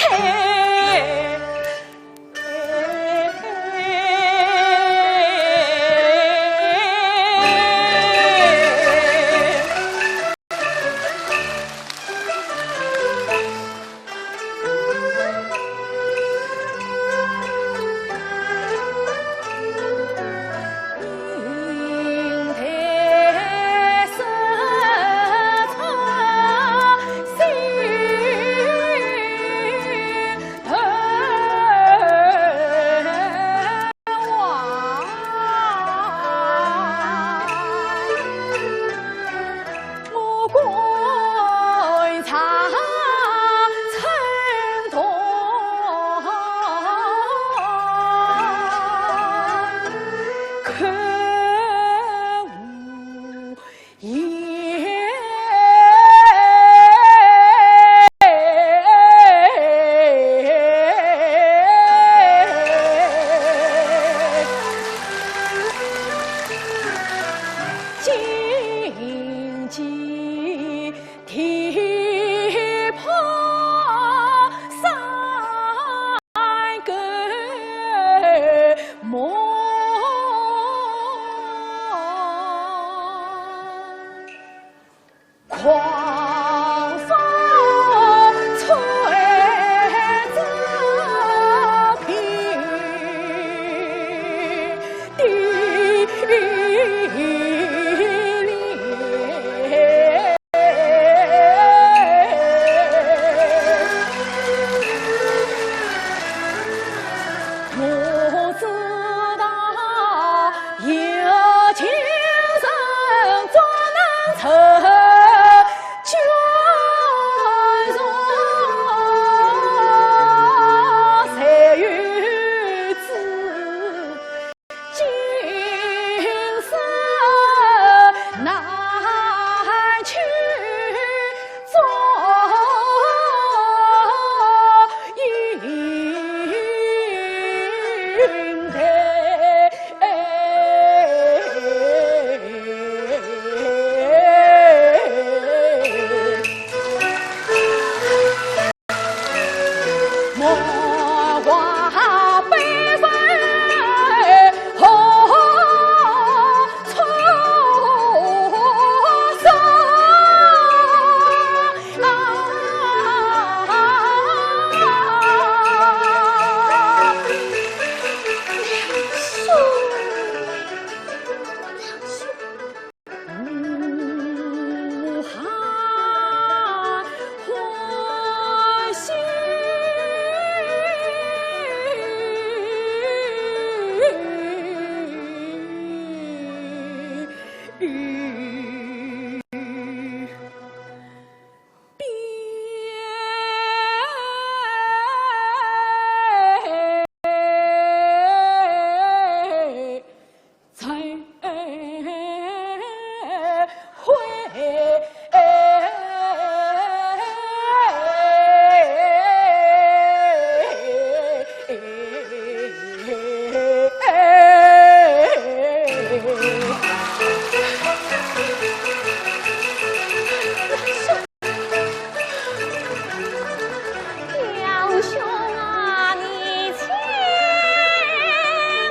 杨兄啊，你千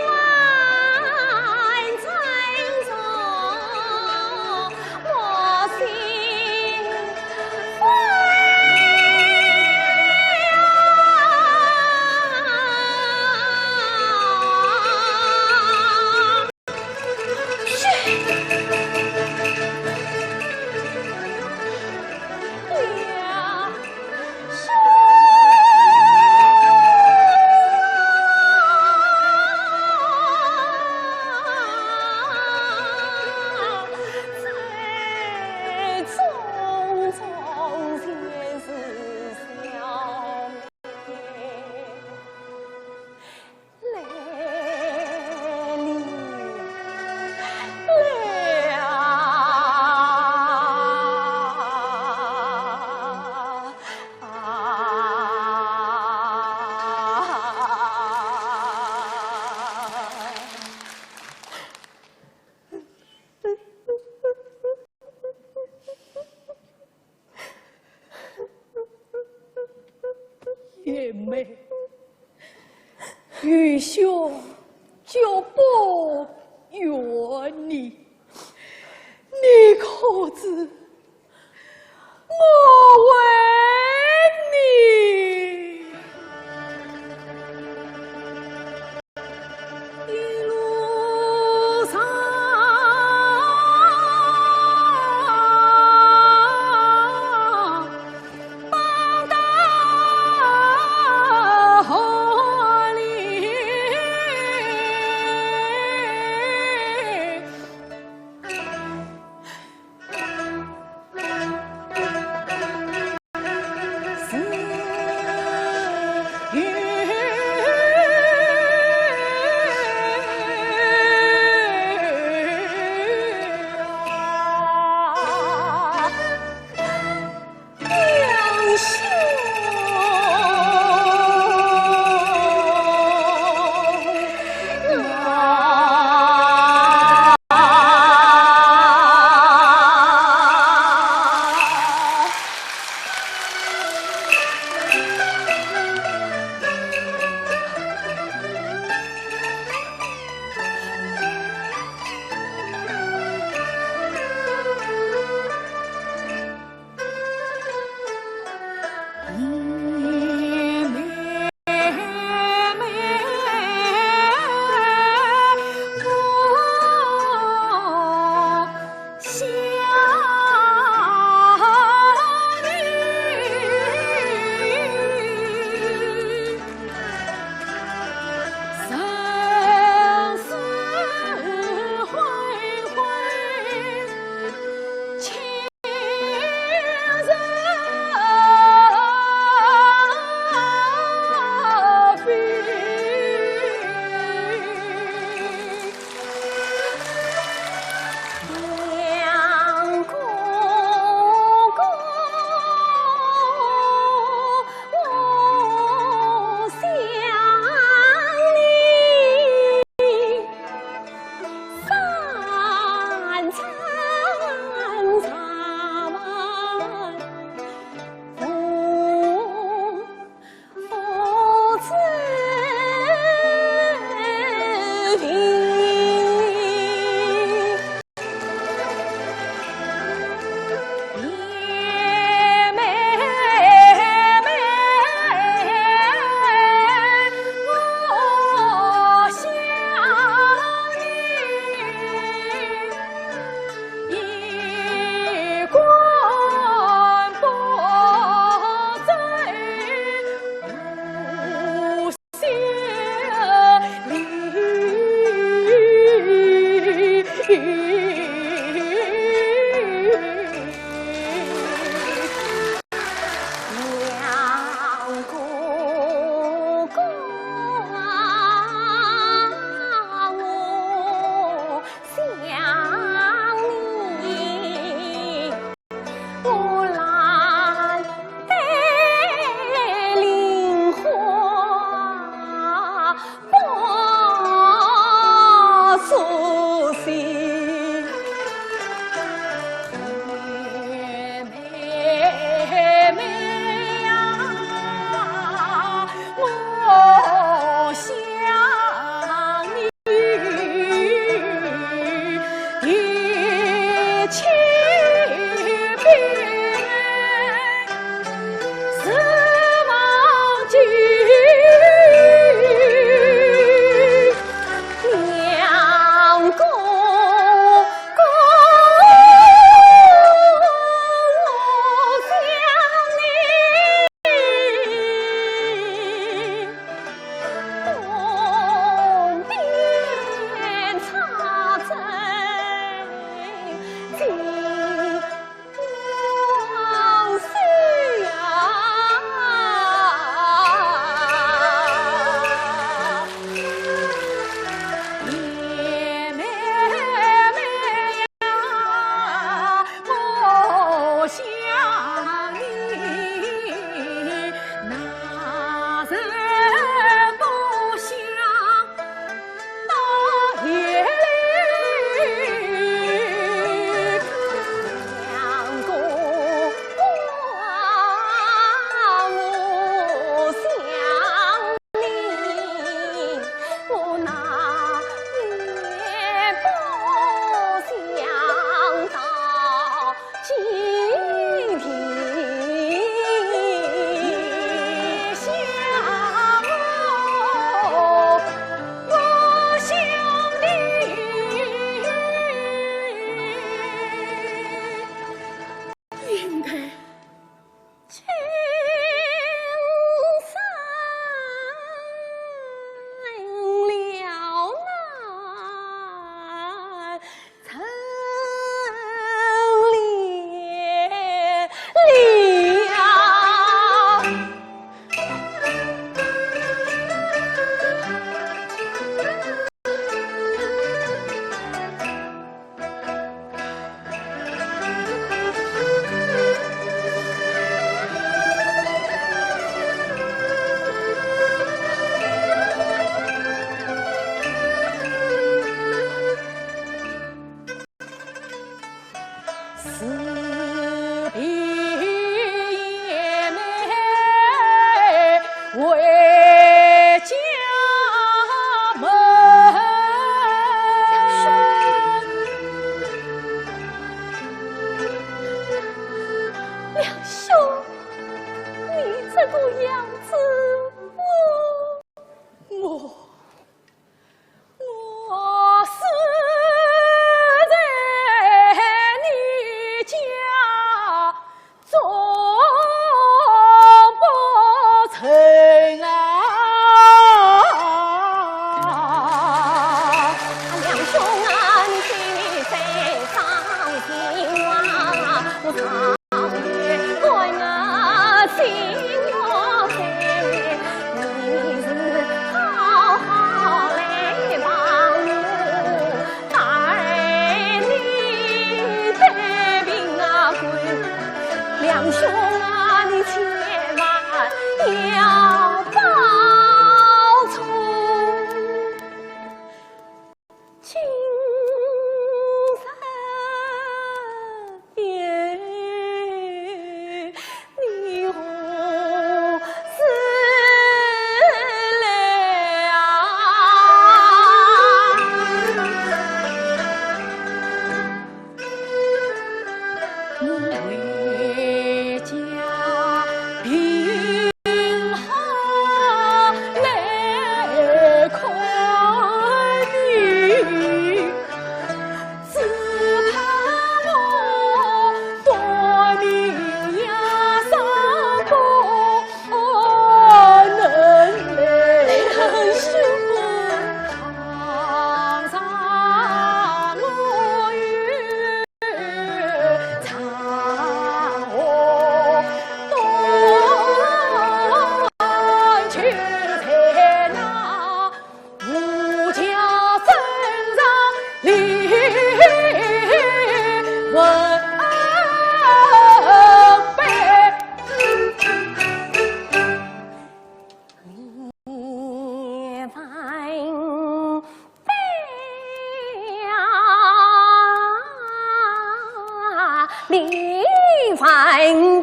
万珍重我心。贤妹，愚兄就不怨你，你可知我为你一路上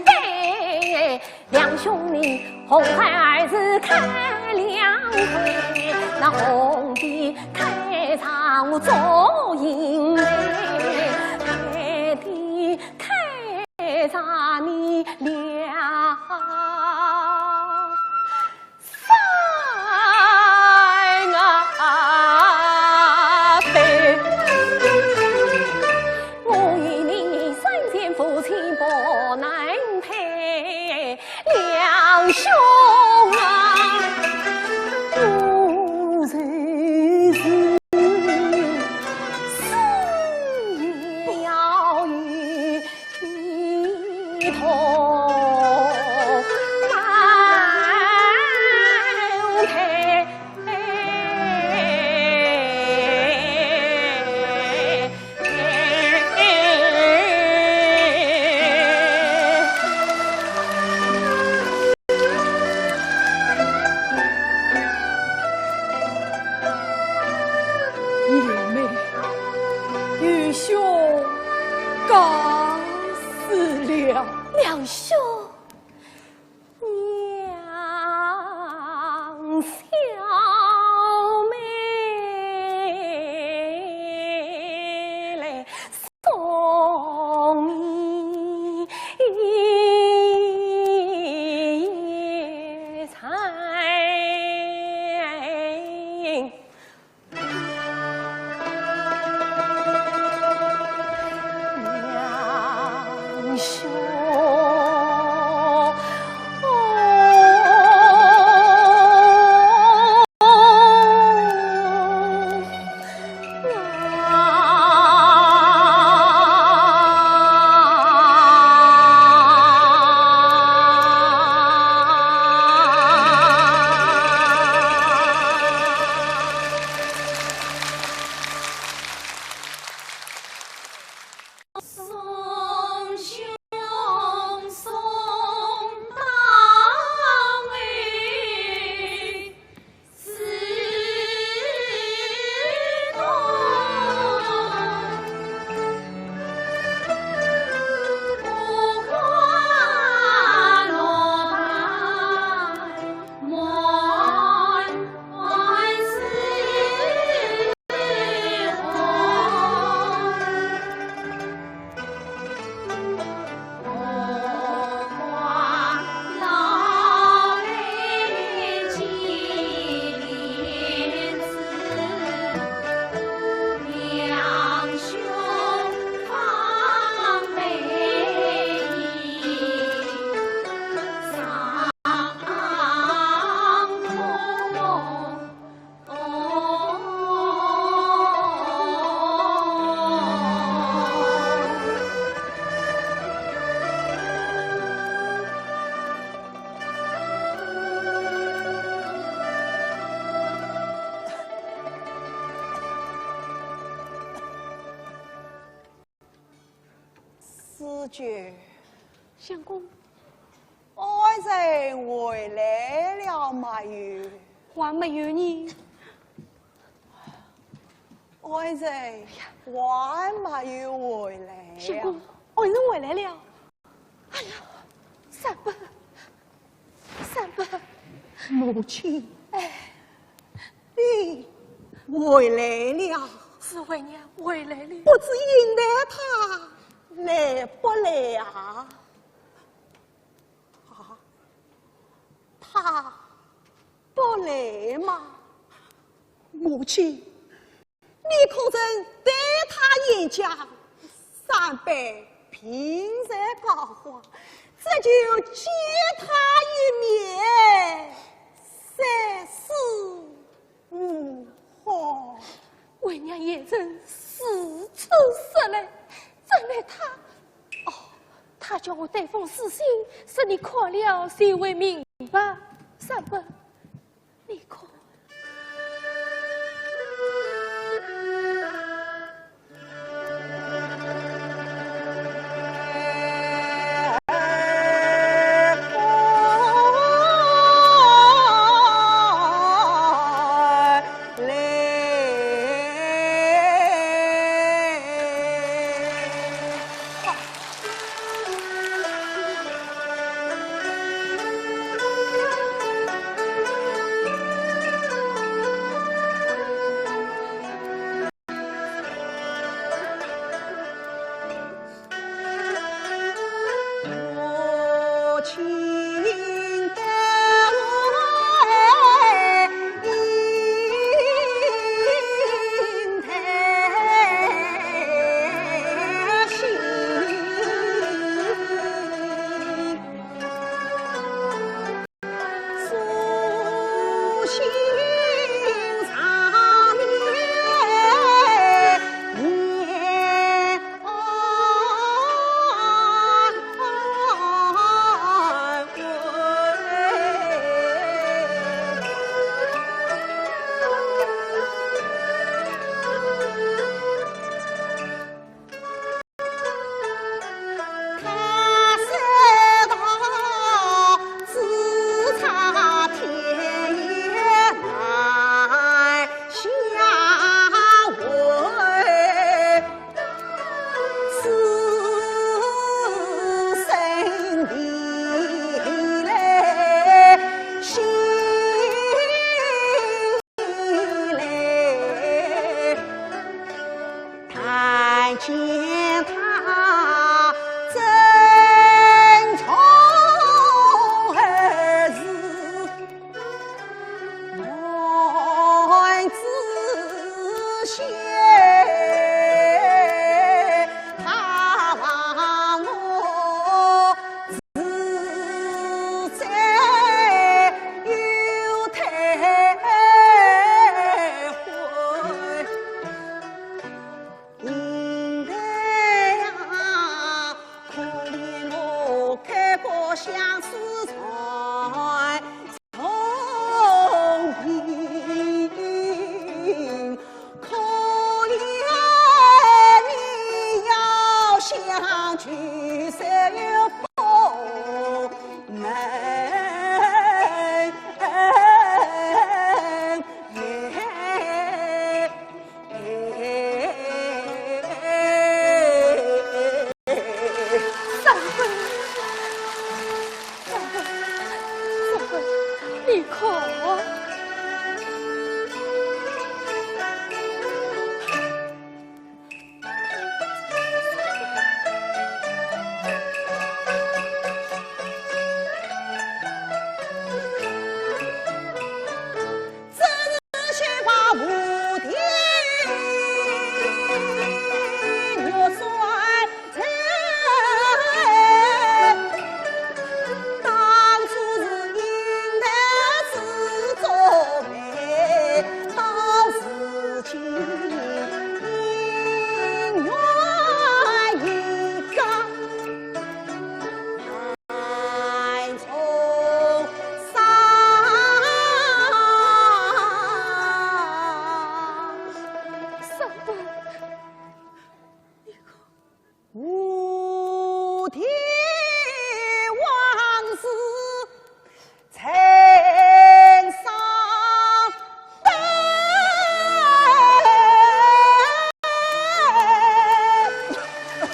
对，两兄弟红孩儿是开两回，那红的开上左营，白的开上你两。 三啊，对，我与你三前夫妻不能配，两兄啊，我就是死也要与 一同埋汰。贤妹，愚兄告辞了。梁兄。娘小妹来送你一程。 四舅，相公。 爱人回来了没有？还没有呢。爱人还没有回来呀。相公，爱人回来了。哎呀，三伯，三伯。母亲。哎。你回来了。是，为娘回来了。不知因待他来不来啊？ 啊，他不来吗？母亲，你可曾对他言讲，三伯病在膏肓，只求见他一面，三思 嗯，好。为娘也曾四处说来，怎奈他，哦，他叫我带封书信，说你看了就会明白。三伯，你看。见他正从而是男子汉，他望我 自在有退回。应该呀，可怜我开个相思船， 从病，可怜你要想去受风门。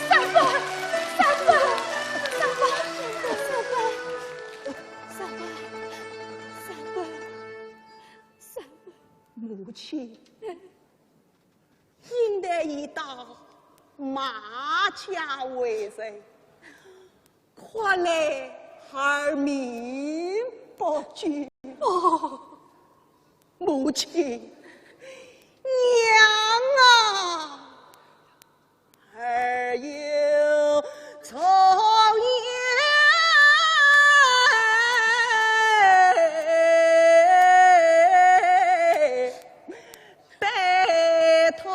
三哥，三哥，三哥，你看。母亲， 英台已到，马家回来，看来孩儿命不久。哦，母亲，娘啊！ 儿有重言拜托。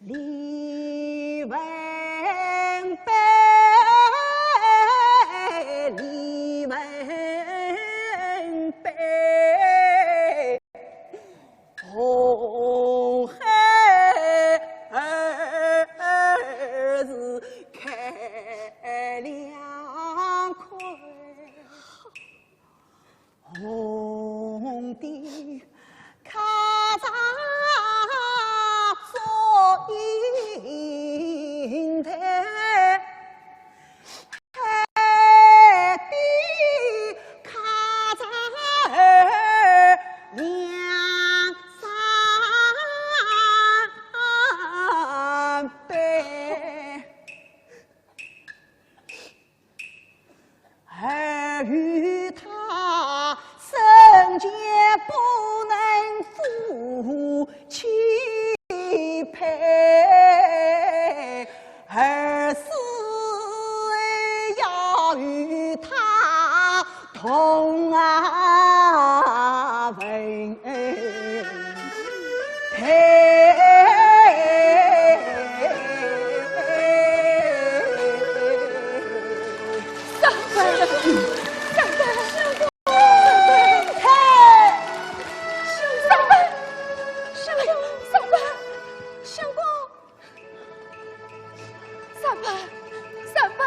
李文白，李文白，红孩儿是开两块。 红的卡扎做缨台，黑的卡扎儿两三百。 儿与他生前不能夫妻配，儿死要与他同啊坟。 三伯，三伯，相公！三伯！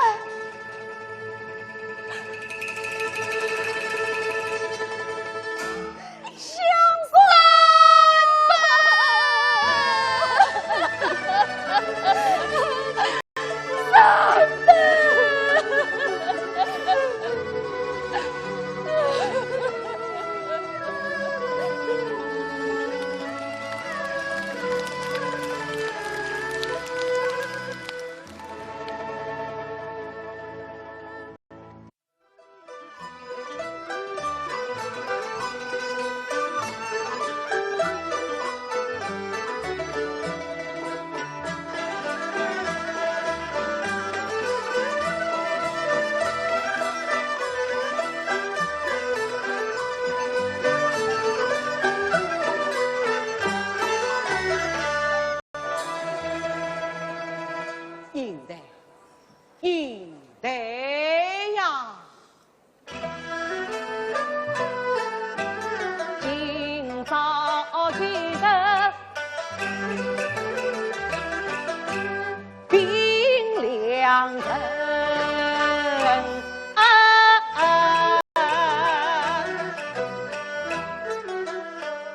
应台，应台呀！ 今朝其实凭良辰啊，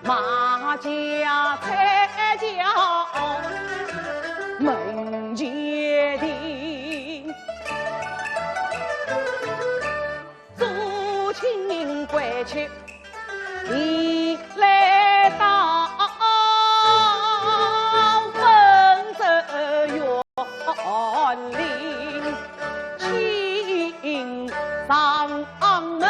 马家拆轿门前停。 做亲归去，你来到温州园林，请上门。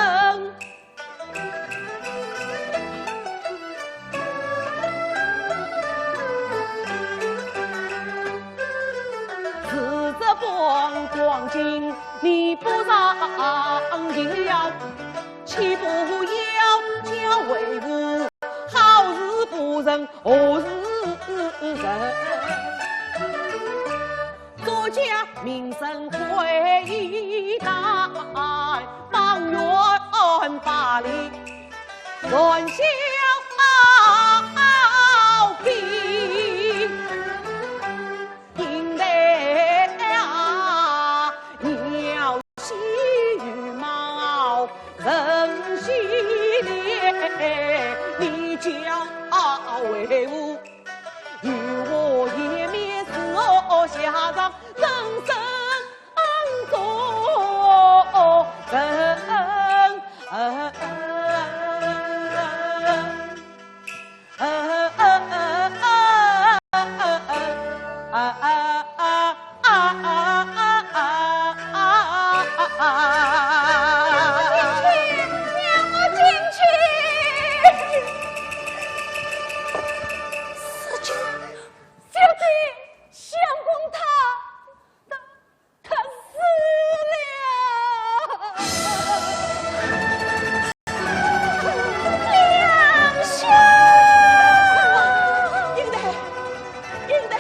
是这般光景，你不上要，岂不要叫为是好事不成，何事成？作家名声毁于旦，当院把里 乱笑比。应台啊，你要洗羽毛，人洗脸，你叫为何与我颜面是何下场？人生 做人。让我进去，让我进去。四姐，小姐，相公他，他 他死了。梁兄！应台，应台，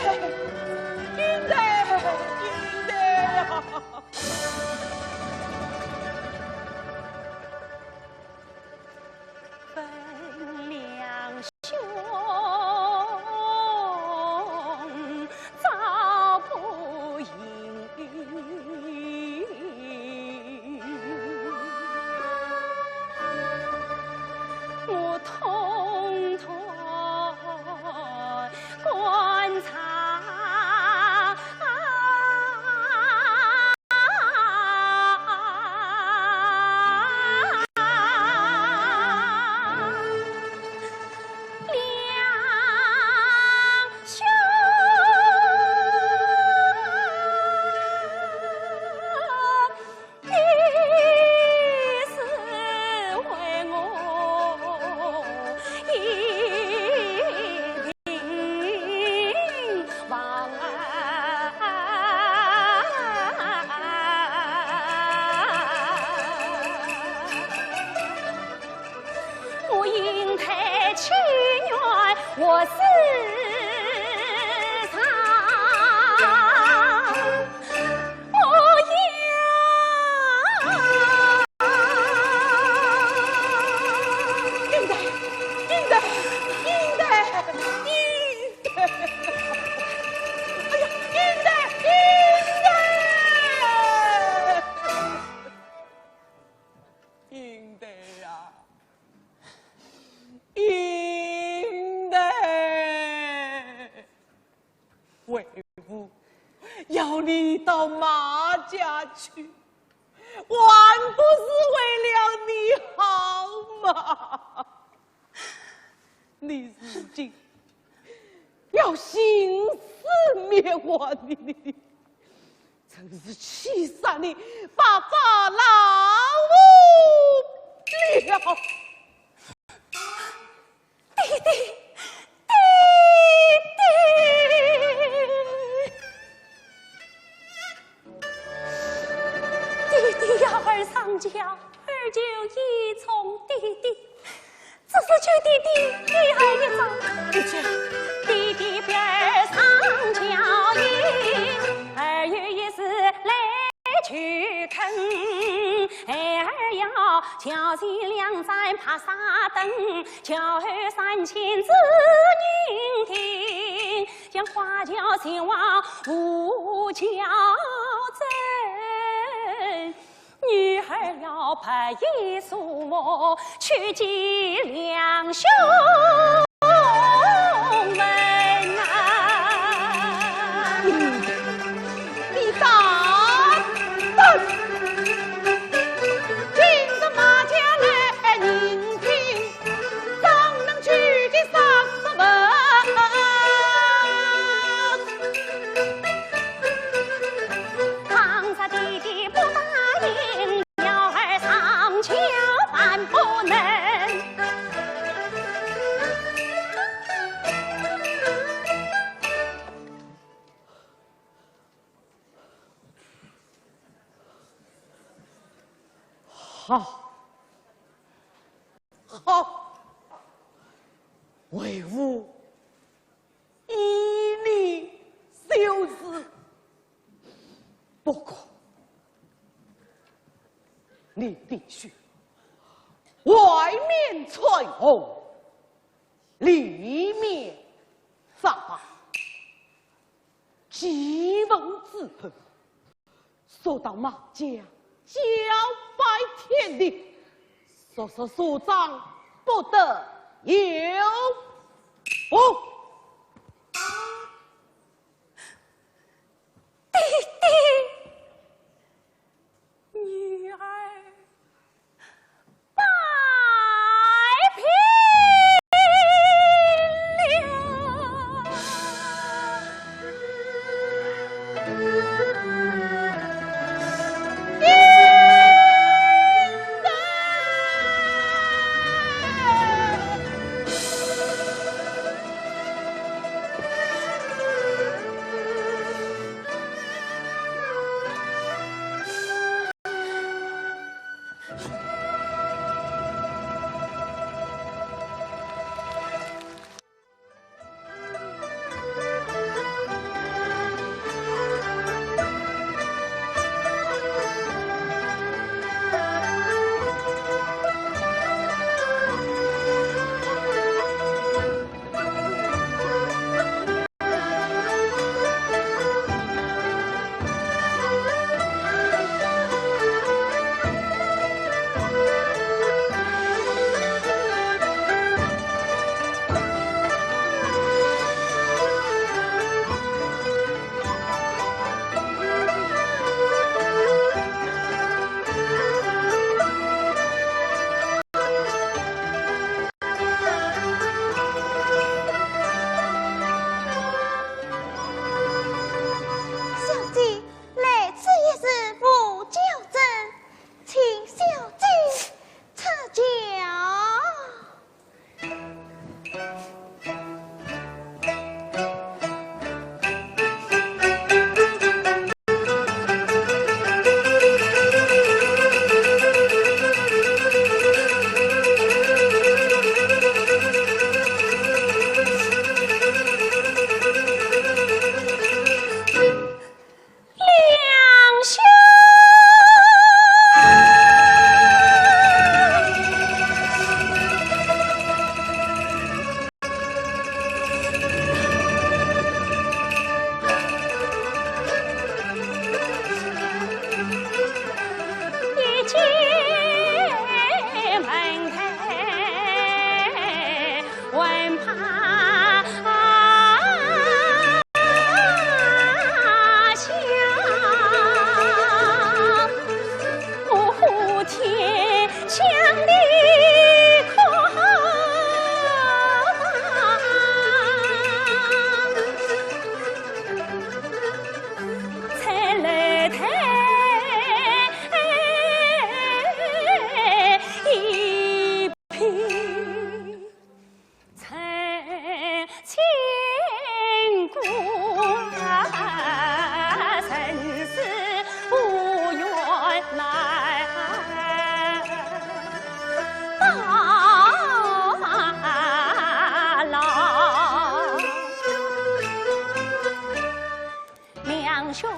不，要你到马家去，还不是为了你好吗？你如今要徇私灭我，你，你，你，真是气煞你八八老五了。 爹爹，爹爹，爹爹要儿上轿，儿就依从爹爹。只是求爹爹给儿一桩。爹爹，爹爹，儿上轿哩，儿有一事来 求恳，孩儿要轿前两盏白纱灯，轿后三千紫云亭，将花轿前往五桥镇。女儿要白衣素服，去见两兄 门啊。你，你大胆！今日马家来迎亲，怎能拒绝三不问？倘若爹爹不答应， 要儿上轿万不能。好，好，为父依你就是。 不过，你必须外面穿红，里面着白，祭文之后，速到马家交拜天地，速速速上，不得有误。 爹爹，女儿拜别了。兄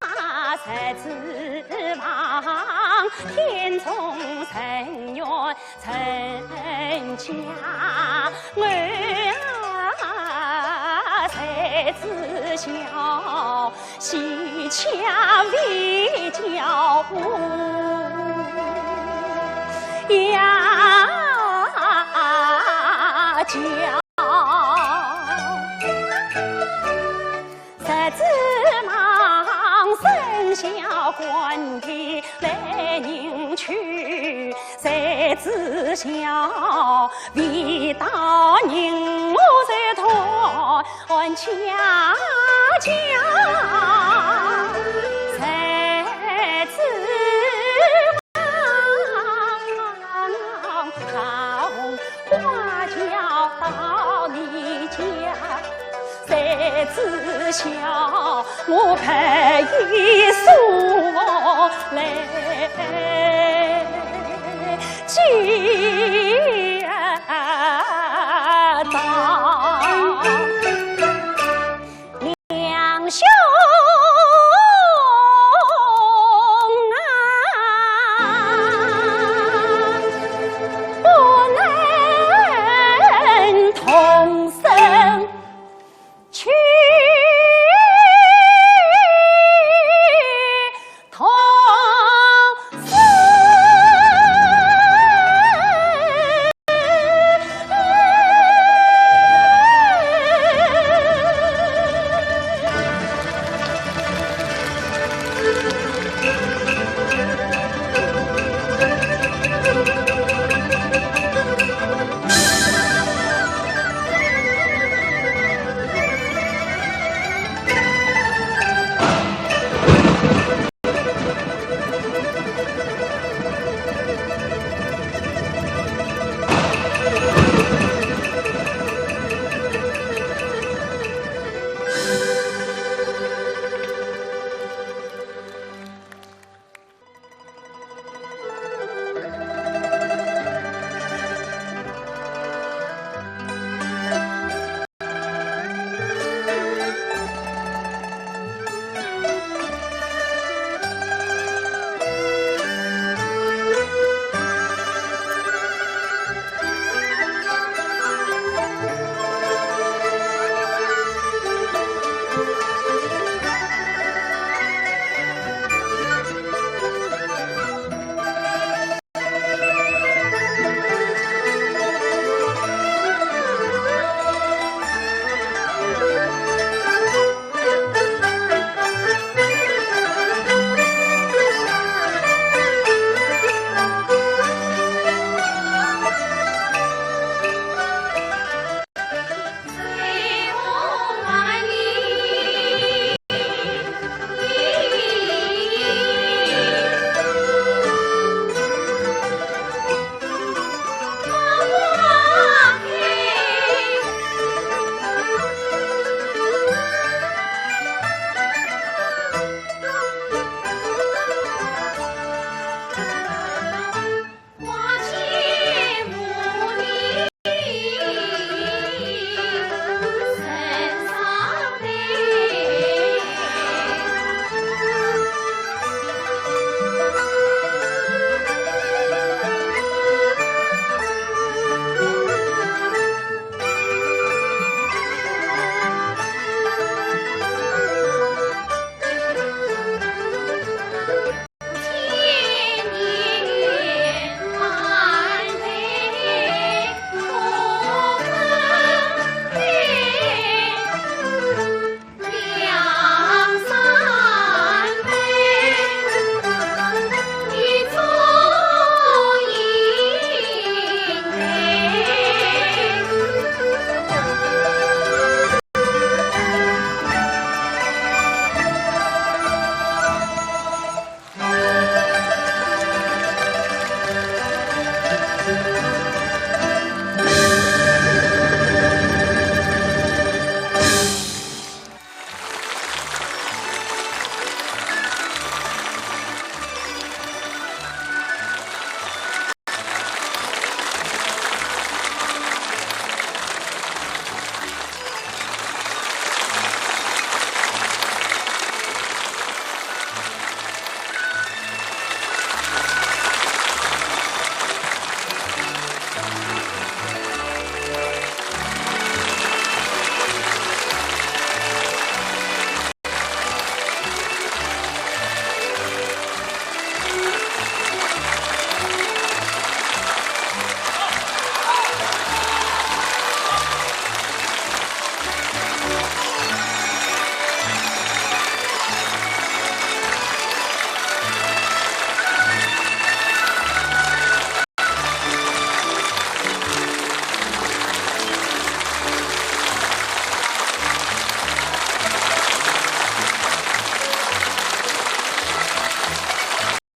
啊，谁知望天中人愿成家，儿啊，谁知晓，喜鹊未叫呀叫。 谁知望生肖官的来迎娶，谁知晓未到人我是断家家，谁知 花轿到你家，谁知晓我白衣送我来见。